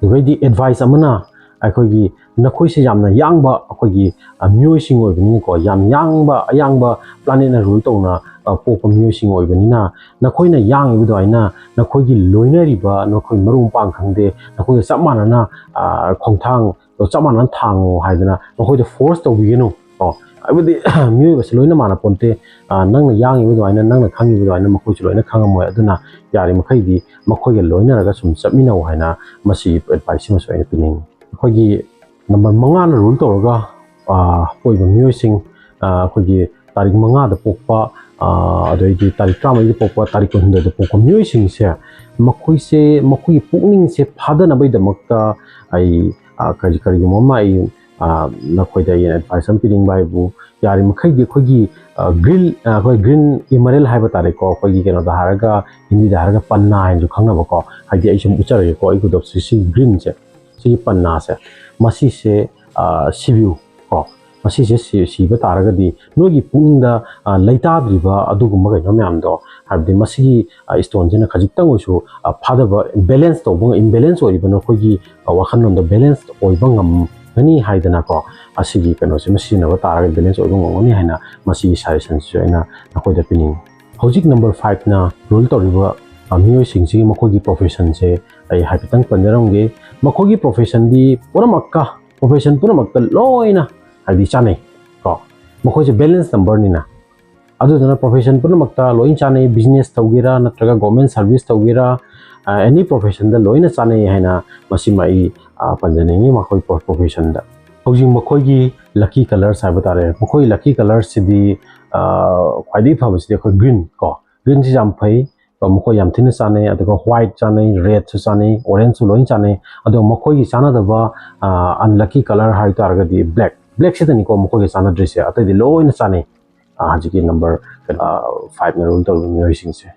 ꯑꯗꯨꯒꯩꯗꯤ ꯑꯦꯗꯚꯥꯏꯁ ꯑꯃꯅ, ꯑꯩꯈꯣꯏꯒꯤ, ꯅꯈꯣꯏꯁꯦ ꯌꯥꯝꯅ ꯌꯥꯡꯕ, ꯑꯩꯈꯣꯏꯒꯤ, ꯑ, ꯃꯤꯑꯣꯏꯁꯤꯡ ꯑꯣꯏꯕꯅꯤꯅꯀꯣ, ꯌꯥꯝ ꯌꯥꯡꯕ, ꯑꯌꯥꯡꯕ ꯄ꯭ꯂꯥꯅꯦꯠꯅ ꯔꯨꯜ ꯇꯧꯅ, ꯑ, ꯄꯣꯛꯄ ꯃꯤꯑꯣꯏꯁꯤꯡ ꯑꯣꯏꯕꯅꯤꯅ, ꯅꯈꯣꯏꯅ ꯌꯥꯡꯉꯤꯕ ꯑꯗꯨꯃꯥꯏꯅ ꯅꯈꯣꯏꯒꯤ ꯂꯣꯏꯅꯔꯤꯕ, ꯅꯈꯣꯏ ꯃꯔꯨꯞ ꯃꯄꯥꯡ ꯈꯪꯗꯦ, ꯅꯈꯣꯏꯒ ꯆꯞ ꯃꯥꯟꯅꯅ, ꯑ, ꯈꯣꯡꯊꯥꯡ ꯆꯞ ꯃꯥꯟꯅꯅ ꯊꯥꯡꯉꯣ ꯍꯥꯏꯗꯅ ꯃꯈꯣꯏꯗ ꯐꯣꯔꯁ ꯇꯧꯕꯤꯒꯅꯨ꯫ ꯀꯣ, ꯍꯥꯏꯕꯗꯤ ꯃꯤꯑꯣꯏꯕꯁꯦ ꯂꯣꯏꯅ ꯃꯥꯟꯅ ꯄꯣꯟꯇꯦ꯫ ꯑ, ꯅꯪꯅ ꯌꯥꯡꯉꯤꯕ ꯑꯗꯨꯃꯥꯏꯅ, ꯅꯪꯅ ꯈꯪꯉꯤꯕ ꯑꯗꯨꯃꯥꯏꯅ ꯃꯈꯣꯏꯁꯨ ꯂꯣꯏꯅ ꯈꯪꯉꯝꯃꯣꯏ꯫ ꯑꯗꯨꯅ ꯌꯥꯔꯤꯃꯈꯩꯗꯤ ꯃꯈꯣꯏꯒ ꯂꯣꯏꯅꯔꯒ ꯁꯨꯝ ꯆꯠꯃꯤꯟꯅꯧ ꯍꯥꯏꯅ ꯃꯁꯤꯒꯤ ꯑꯦꯗꯚꯥꯏꯁ ꯁꯤꯃꯁꯨ ꯑꯩꯅ ꯄꯤꯅꯤꯡꯉꯤ꯫ ꯑꯩꯈꯣꯏꯒꯤ ꯅꯝꯕꯔ ꯃꯉꯥꯅ ꯔꯨꯜ ꯇꯧꯔꯒ, ꯑ, ꯄꯣꯛꯏꯕ ꯃꯤꯑꯣꯏꯁꯤꯡ, ꯑ, ꯑꯩꯈꯣꯏꯒꯤ ꯇꯥꯔꯤꯛ ꯃꯉꯥꯗ ꯄꯣꯛꯄ, ꯑ, ꯑꯗꯩꯗꯤ ꯇꯥꯔꯤꯛ ꯇꯔꯥꯃꯔꯤꯗ ꯄꯣꯛꯄ, ꯇꯥꯔꯤꯛ ꯀꯨꯟꯍꯨꯝꯗꯣꯏꯗ ꯄꯣꯛꯄ ꯃꯤꯑꯣꯏꯁꯤꯡꯁꯦ, ꯃꯈꯣꯏꯁꯦ, ꯃꯈꯣꯏꯒꯤ ꯄꯨꯛꯅꯤꯡꯁꯦ ꯐꯥꯗꯅꯕꯒꯤꯗꯃꯛꯇ ꯑꯩ, ꯑ, ꯀꯔꯤ-, ꯀꯔꯤꯒꯨꯝꯕ ꯑꯃ ꯑꯩ, ꯑ, ꯅꯈꯣꯏꯗ ꯑꯩ ꯑꯦꯗꯚꯥꯏꯁ ꯑꯃ ꯄꯤꯅꯤꯡꯕ ꯍꯥꯏꯕꯨ, ꯌꯥꯔꯤꯃꯈꯩꯗꯤ ꯑꯩꯈꯣꯏꯒꯤ, ꯑ, ꯒ꯭ꯔꯤꯟ, ꯑ, ꯑꯩꯈꯣꯏ ꯒ꯭ꯔꯤꯟ ꯏꯃꯔꯦꯜ ꯍꯥꯏꯕ ꯇꯥꯔꯦꯀꯣ, ꯑꯩꯈꯣꯏꯒꯤ ꯀꯩꯅꯣꯗ ꯍꯥꯏꯔꯒ, ꯍꯤꯟꯗꯤꯗ ꯍꯥꯏꯔꯒ ꯄꯟꯅꯥ ꯍꯥꯏꯅꯁꯨ ꯈꯪꯅꯕꯀꯣ, ꯍꯥꯏꯗꯤ ꯑꯩ ꯁꯨꯝ ꯎꯠꯆꯔꯒꯦꯀꯣ, ꯑꯩ ꯈꯨꯗꯣꯞꯁꯤ, ꯁꯤ ꯒ꯭ꯔꯤꯟꯁꯦ, ꯁꯤꯒꯤ ꯄꯟꯅꯥꯁꯦ, ꯃꯁꯤꯁꯦ, ꯑ, ꯁꯤꯕꯤꯌꯨ ꯀꯣ꯫ ꯃꯁꯤꯁꯦ ꯁꯤ-, ꯁꯤꯕ ꯇꯥꯔꯒꯗꯤ ꯅꯣꯏꯒꯤ ꯄꯨꯛꯅꯤꯡꯗ, ꯑ, ꯂꯩꯇꯥꯗ꯭ꯔꯤꯕ ꯑꯗꯨꯒꯨꯝꯕ ꯀꯩꯅꯣ ꯃꯌꯥꯝꯗꯣ, ꯍꯥꯏꯕꯗꯤ ꯃꯁꯤꯒꯤ, ꯑ, ꯏꯁꯇꯣꯟꯁꯤꯅ ꯈꯖꯤꯛꯇꯪ ꯑꯣꯏꯔꯁꯨ, ꯑ, ꯐꯥꯗꯕ, ꯏꯝꯕꯦꯂꯦꯟꯁ ꯇꯧꯕ, ꯏꯝꯕꯦꯂꯦꯟꯁ ꯑꯣꯏꯔꯤꯕ ꯅꯈꯣꯏꯒꯤ, ꯑ, ꯋꯥꯈꯜꯂꯣꯟꯗꯣ ꯕꯦꯂꯦꯟꯁ ꯑꯣꯏꯕ ꯉꯝꯒꯅꯤ ꯍꯥꯏꯗꯅꯀꯣ, ꯑꯁꯤꯒꯤ ꯀꯩꯅꯣꯁꯤꯃ ꯁꯤꯖꯤꯟꯅꯕ ꯇꯥꯔꯒꯗꯤ ꯕꯦꯂꯦꯟꯁ ꯑꯣꯏꯕ ꯉꯝꯒꯅꯤ ꯍꯥꯏꯅ ꯃꯁꯤꯒꯤ ꯁꯖꯦꯁꯟꯁꯤꯁꯨ ꯑꯩꯅ ꯅꯈꯣꯏꯗ ꯄꯤꯅꯤꯡꯉꯤ꯫ ꯍꯧꯖꯤꯛ ꯅꯝꯕꯔ ꯐꯥꯏꯚꯅ ꯔꯨꯜ ꯇꯧꯔꯤꯕ, ꯑ, ꯃꯤꯑꯣꯏꯁꯤꯡꯁꯤꯒꯤ ꯃꯈꯣꯏꯒꯤ ꯄ꯭ꯔꯣꯐꯦꯁꯟꯁꯦ ꯑꯩ ꯍꯥꯏꯐꯦꯠꯇꯪ ꯄꯟꯖꯔꯝꯒꯦ꯫ ꯃꯈꯣꯏꯒꯤ ꯄ꯭ꯔꯣꯐꯦꯁꯟꯗꯤ ꯄꯨꯝꯅꯃꯛꯀ, ꯄ꯭ꯔꯣꯐꯦꯁꯟ ꯄꯨꯝꯅꯃꯛꯇ ꯂꯣꯏꯅ ꯍꯥꯏꯗꯤ ꯆꯥꯅꯩ ꯀꯣ꯫ ꯃꯈꯣꯏꯁꯦ ꯕꯦꯂꯦꯟꯁ ꯅꯝꯕꯔꯅꯤꯅ꯫ ꯑꯗꯨꯗꯨꯅ ꯄ꯭ꯔꯣꯐꯦꯁꯟ ꯄꯨꯝꯅꯃꯛꯇ ꯂꯣꯏ ꯆꯥꯅꯩ, ꯕꯤꯖꯤꯅꯦꯁ ꯇꯧꯒꯦꯔꯥ ꯅꯠꯇ꯭ꯔꯒ ꯒꯣꯔꯃꯦꯟ ꯁꯥꯔꯚꯤꯁ ꯇꯧꯒꯦꯔꯥ, ꯑ, ꯑꯦꯅꯤ ꯄ꯭ꯔꯣꯐꯦꯁꯟꯗ ꯂꯣꯏꯅ ꯆꯥꯅꯩ ꯍꯥꯏꯅ ꯃꯁꯤꯃ ꯑꯩ, ꯑ, ꯄꯟꯖꯅꯤꯡꯉꯤ ꯃꯈꯣꯏ ꯄ꯭ꯔꯣ-, ꯄ꯭ꯔꯣꯐꯦꯁꯟꯗ꯫ ꯍꯧꯖꯤꯛ ꯃꯈꯣꯏꯒꯤ ꯂꯛꯀꯤ ꯀꯂꯔꯁ ꯍꯥꯏꯕ ꯇꯥꯔꯦ, ꯃꯈꯣꯏꯒꯤ ꯂꯛꯀꯤ ꯀꯂꯔꯁꯤꯗꯤ, ꯑ, ꯈ꯭ꯋꯥꯏꯗꯒꯤ ꯐꯕꯁꯤꯗꯤ ꯑꯩꯈꯣꯏ ꯒ꯭ꯔꯤꯟ ꯀꯣ, ꯒ꯭ꯔꯤꯟꯁꯤ ꯌꯥꯝ ꯐꯩ꯫ ꯃꯈꯣꯏ ꯌꯥꯝ ꯊꯤꯅ ꯆꯥꯅꯩ꯫ ꯑꯗꯨꯒ ꯋꯥꯏꯠ ꯆꯥꯅꯩ, ꯔꯦꯗꯁꯨ ꯆꯥꯅꯩ, ꯑꯣꯔꯦꯟꯖꯁꯨ ꯂꯣꯏꯅ ꯆꯥꯅꯩ꯫ ꯑꯗꯣ ꯃꯈꯣꯏꯒꯤ ꯆꯥꯟꯅꯗꯕ, ꯑ, ꯑꯟꯂꯛꯀꯤ ꯀꯂꯔ ꯍꯥꯏ ꯇꯥꯔꯒꯗꯤ ꯕ꯭ꯂꯦꯛ꯫ ꯕ꯭ꯂꯦꯛꯁꯤꯗꯅꯤꯀꯣ ꯃꯈꯣꯏꯒ ꯆꯥꯟꯅꯗ꯭ꯔꯤꯁꯦ, ꯑꯇꯩꯗꯤ ꯂꯣꯏꯅ ꯆꯥꯟꯅꯩ꯫ ꯑ, ꯍꯧꯖꯤꯛꯀꯤ ꯅꯝꯕꯔ ꯐꯥꯏꯚꯅ ꯔꯨꯜ ꯇꯧꯔꯤꯕ ꯃꯤꯑꯣꯏꯁꯤꯡꯁꯦ꯫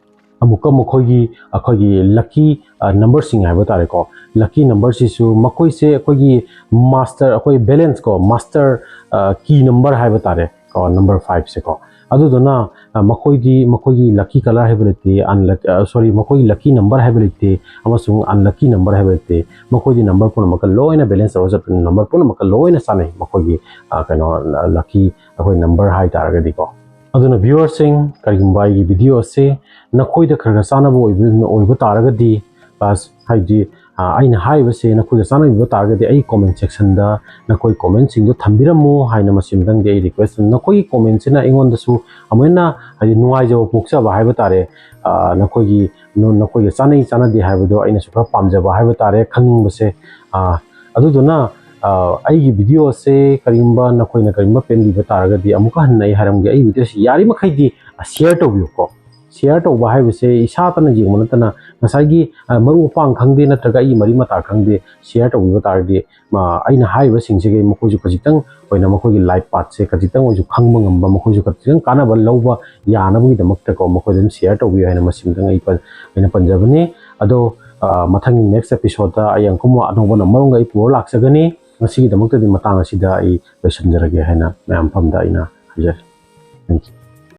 ꯑꯃꯨꯛꯀ ꯃꯈꯣꯏꯒꯤ, ꯑꯩꯈꯣꯏꯒꯤ ꯂꯛꯀꯤ ꯅꯝꯕꯔꯁꯤꯡ ꯍꯥꯏꯕ ꯇꯥꯔꯦꯀꯣ, ꯂꯛꯀꯤ ꯅꯝꯕꯔꯁꯤꯁꯨ ꯃꯈꯣꯏꯁꯦ ꯑꯩꯈꯣꯏꯒꯤ ꯃꯥꯁꯇꯔ, ꯑꯩꯈꯣꯏ ꯕꯦꯂꯦꯟꯁ ꯀꯣ, ꯃꯥꯁꯇꯔ ꯀꯤ ꯅꯝꯕꯔ ꯍꯥꯏꯕ ꯇꯥꯔꯦ ꯀꯣ, ꯅꯝꯕꯔ ꯐꯥꯏꯚꯁꯦꯀꯣ꯫ ꯑꯗꯨꯗꯨꯅ ꯑ, ꯃꯈꯣꯏꯗꯤ, ꯃꯈꯣꯏꯒꯤ ꯂꯛꯀꯤ ꯀꯂꯔ ꯍꯥꯏꯕ ꯂꯩꯇꯦ, ꯑꯟꯂꯛ-, ꯑ, ꯁꯣꯔꯤ, ꯃꯈꯣꯏꯒꯤ ꯂꯛꯀꯤ ꯅꯝꯕꯔ ꯍꯥꯏꯕ ꯂꯩꯇꯦ, ꯑꯃꯁꯨꯡ ꯑꯟꯂꯛꯀꯤ ꯅꯝꯕꯔ ꯍꯥꯏꯕ ꯂꯩꯇꯦ꯫ ꯃꯈꯣꯏꯗꯤ ꯅꯝꯕꯔ ꯄꯨꯝꯅꯃꯛꯀ ꯂꯣꯏꯅ ꯕꯦꯂꯦꯟꯁ ꯇꯧꯔꯒ ꯆꯠꯄꯅꯤ, ꯅꯝꯕꯔ ꯄꯨꯝꯅꯃꯛꯀ ꯂꯣꯏꯅ ꯆꯥꯟꯅꯩ ꯃꯈꯣꯏꯒꯤ, ꯑ, ꯀꯩꯅꯣ, ꯂꯛꯀꯤ ꯑꯩꯈꯣꯏ ꯅꯝꯕꯔ ꯍꯥꯏ ꯇꯥꯔꯒꯗꯤꯀꯣ꯫ ꯑꯗꯨꯅ ꯚ꯭ꯌꯨꯋꯔꯁꯤꯡ, ꯀꯔꯤꯒꯨꯝꯕ ꯑꯩꯒꯤ ꯚꯤꯗꯤꯑꯣ ꯑꯁꯤ ꯅꯈꯣꯏꯗ ꯈꯔ ꯈꯔ ꯆꯥꯟꯅꯕ ꯑꯣꯏꯕ, ꯑꯣꯏꯕ ꯇꯥꯔꯒꯗꯤ, ꯄ꯭ꯂꯁ ꯍꯥꯏꯗꯤ, ꯑ, ꯑꯩꯅ ꯍꯥꯏꯔꯤꯕꯁꯦ ꯅꯈꯣꯏꯒ ꯆꯥꯟꯅꯕꯤꯕ ꯇꯥꯔꯒꯗꯤ ꯑꯩ ꯀꯣꯃꯦꯟ ꯁꯦꯛꯁꯟꯗ ꯅꯈꯣꯏ ꯀꯣꯃꯦꯟꯁꯤꯡꯗꯣ ꯊꯝꯕꯤꯔꯝꯃꯨ ꯍꯥꯏꯅ ꯃꯁꯤꯃꯇꯪꯗꯤ ꯑꯩ ꯔꯤꯀ꯭ꯋꯦꯁ ꯇꯧꯅꯤ꯫ ꯅꯈꯣꯏꯒꯤ ꯀꯣꯃꯦꯟꯁꯤꯅ ꯑꯩꯉꯣꯟꯗꯁꯨ ꯑꯃꯨꯛ ꯍꯦꯟꯅ ꯍꯥꯏꯗꯤ ꯅꯨꯡꯉꯥꯏꯖꯕ ꯄꯣꯛꯆꯕ ꯍꯥꯏꯕ ꯇꯥꯔꯦ꯫ ꯑ, ꯅꯈꯣꯏꯒꯤ, ꯅ-, ꯅꯈꯣꯏꯒ ꯆꯥꯅꯩ ꯆꯥꯟꯅꯗꯦ ꯍꯥꯏꯕꯗꯣ ꯑꯩꯅꯁꯨ ꯈꯔ ꯄꯥꯝꯖꯕ ꯍꯥꯏꯕ ꯇꯥꯔꯦ ꯈꯪꯅꯤꯡꯕꯁꯦ꯫ ꯑ, ꯑꯗꯨꯗꯨꯅ, ꯑ, ꯑꯩꯒꯤ ꯚꯤꯗꯤꯑꯣ ꯑꯁꯦ ꯀꯔꯤꯒꯨꯝꯕ ꯅꯈꯣꯏꯅ ꯀꯔꯤꯒꯨꯝꯕ ꯄꯦꯟꯕꯤꯕ ꯇꯥꯔꯒꯗꯤ ꯑꯃꯨꯛꯀ ꯍꯟꯅ ꯑꯩ ꯍꯥꯏꯔꯝꯒꯦ, ꯑꯩꯒꯤ ꯚꯤꯗꯤꯑꯣꯁꯤ ꯌꯥꯔꯤꯃꯈꯩꯗꯤ ꯁꯤꯌꯔ ꯇꯧꯕꯤꯌꯨꯀꯣ꯫ ꯁꯤꯌꯔ ꯇꯧꯕ ꯍꯥꯏꯕꯁꯦ ꯏꯁꯥꯇꯅ ꯌꯦꯡꯕ ꯅꯠꯇꯅ ꯉꯁꯥꯏꯒꯤ, ꯑ, ꯃꯔꯨꯞ ꯃꯄꯥꯡ ꯈꯪꯗꯦ ꯅꯠꯇ꯭ꯔꯒ ꯑꯩꯒꯤ ꯃꯔꯤ ꯃꯇꯥ ꯈꯪꯗꯦ ꯁꯤꯌꯔ ꯇꯧꯕꯤꯕ ꯇꯥꯔꯒꯗꯤ, ꯃ-, ꯑꯩꯅ ꯍꯥꯏꯔꯤꯕꯁꯤꯡꯁꯤꯒꯤ ꯃꯈꯣꯏꯁꯨ ꯈꯖꯤꯛꯇꯪ ꯑꯣꯏꯅ ꯃꯈꯣꯏꯒꯤ ꯂꯥꯏꯐ ꯄꯥꯠꯁꯦ ꯈꯖꯤꯛꯇꯪ ꯑꯣꯏꯁꯨ ꯈꯪꯕ ꯉꯝꯕ, ꯃꯈꯣꯏꯁꯨ ꯈꯖꯤꯛꯇꯪ ꯀꯥꯟꯅꯕ ꯂꯧꯕ ꯌꯥꯅꯕꯒꯤꯗꯃꯛꯇꯀꯣ ꯃꯈꯣꯏꯗ ꯑꯗꯨꯝ ꯁꯤꯌꯔ ꯇꯧꯕꯤꯌꯨ ꯍꯥꯏꯅ ꯃꯁꯤꯃꯇꯪ ꯑꯩ ꯄ-, ꯑꯩꯅ ꯄꯟꯖꯕꯅꯤ꯫ ꯑꯗꯣ, ꯑ, ꯃꯊꯪꯒꯤ ꯅꯦꯛꯁ ꯑꯦꯄꯤꯁꯣꯗꯇ ꯑꯩ ꯑꯃꯨꯛꯀ ꯑꯅꯧꯕ ꯅꯝꯕꯔ ꯑꯃꯒ ꯑꯩ ꯄꯨꯔ ꯂꯥꯛꯆꯒꯅꯤ꯫ ꯉꯁꯤꯒꯤꯗꯃꯛꯇꯗꯤ ꯃꯇꯥꯡ ꯑꯁꯤꯗ ꯑꯩ ꯂꯣꯏꯁꯤꯟꯖꯔꯒꯦ ꯍꯥꯏꯅ ꯃꯌꯥꯝ ꯃꯐꯝꯗ ꯑꯩꯅ ꯍꯥꯏꯖꯔꯤ꯫ Thank you꯫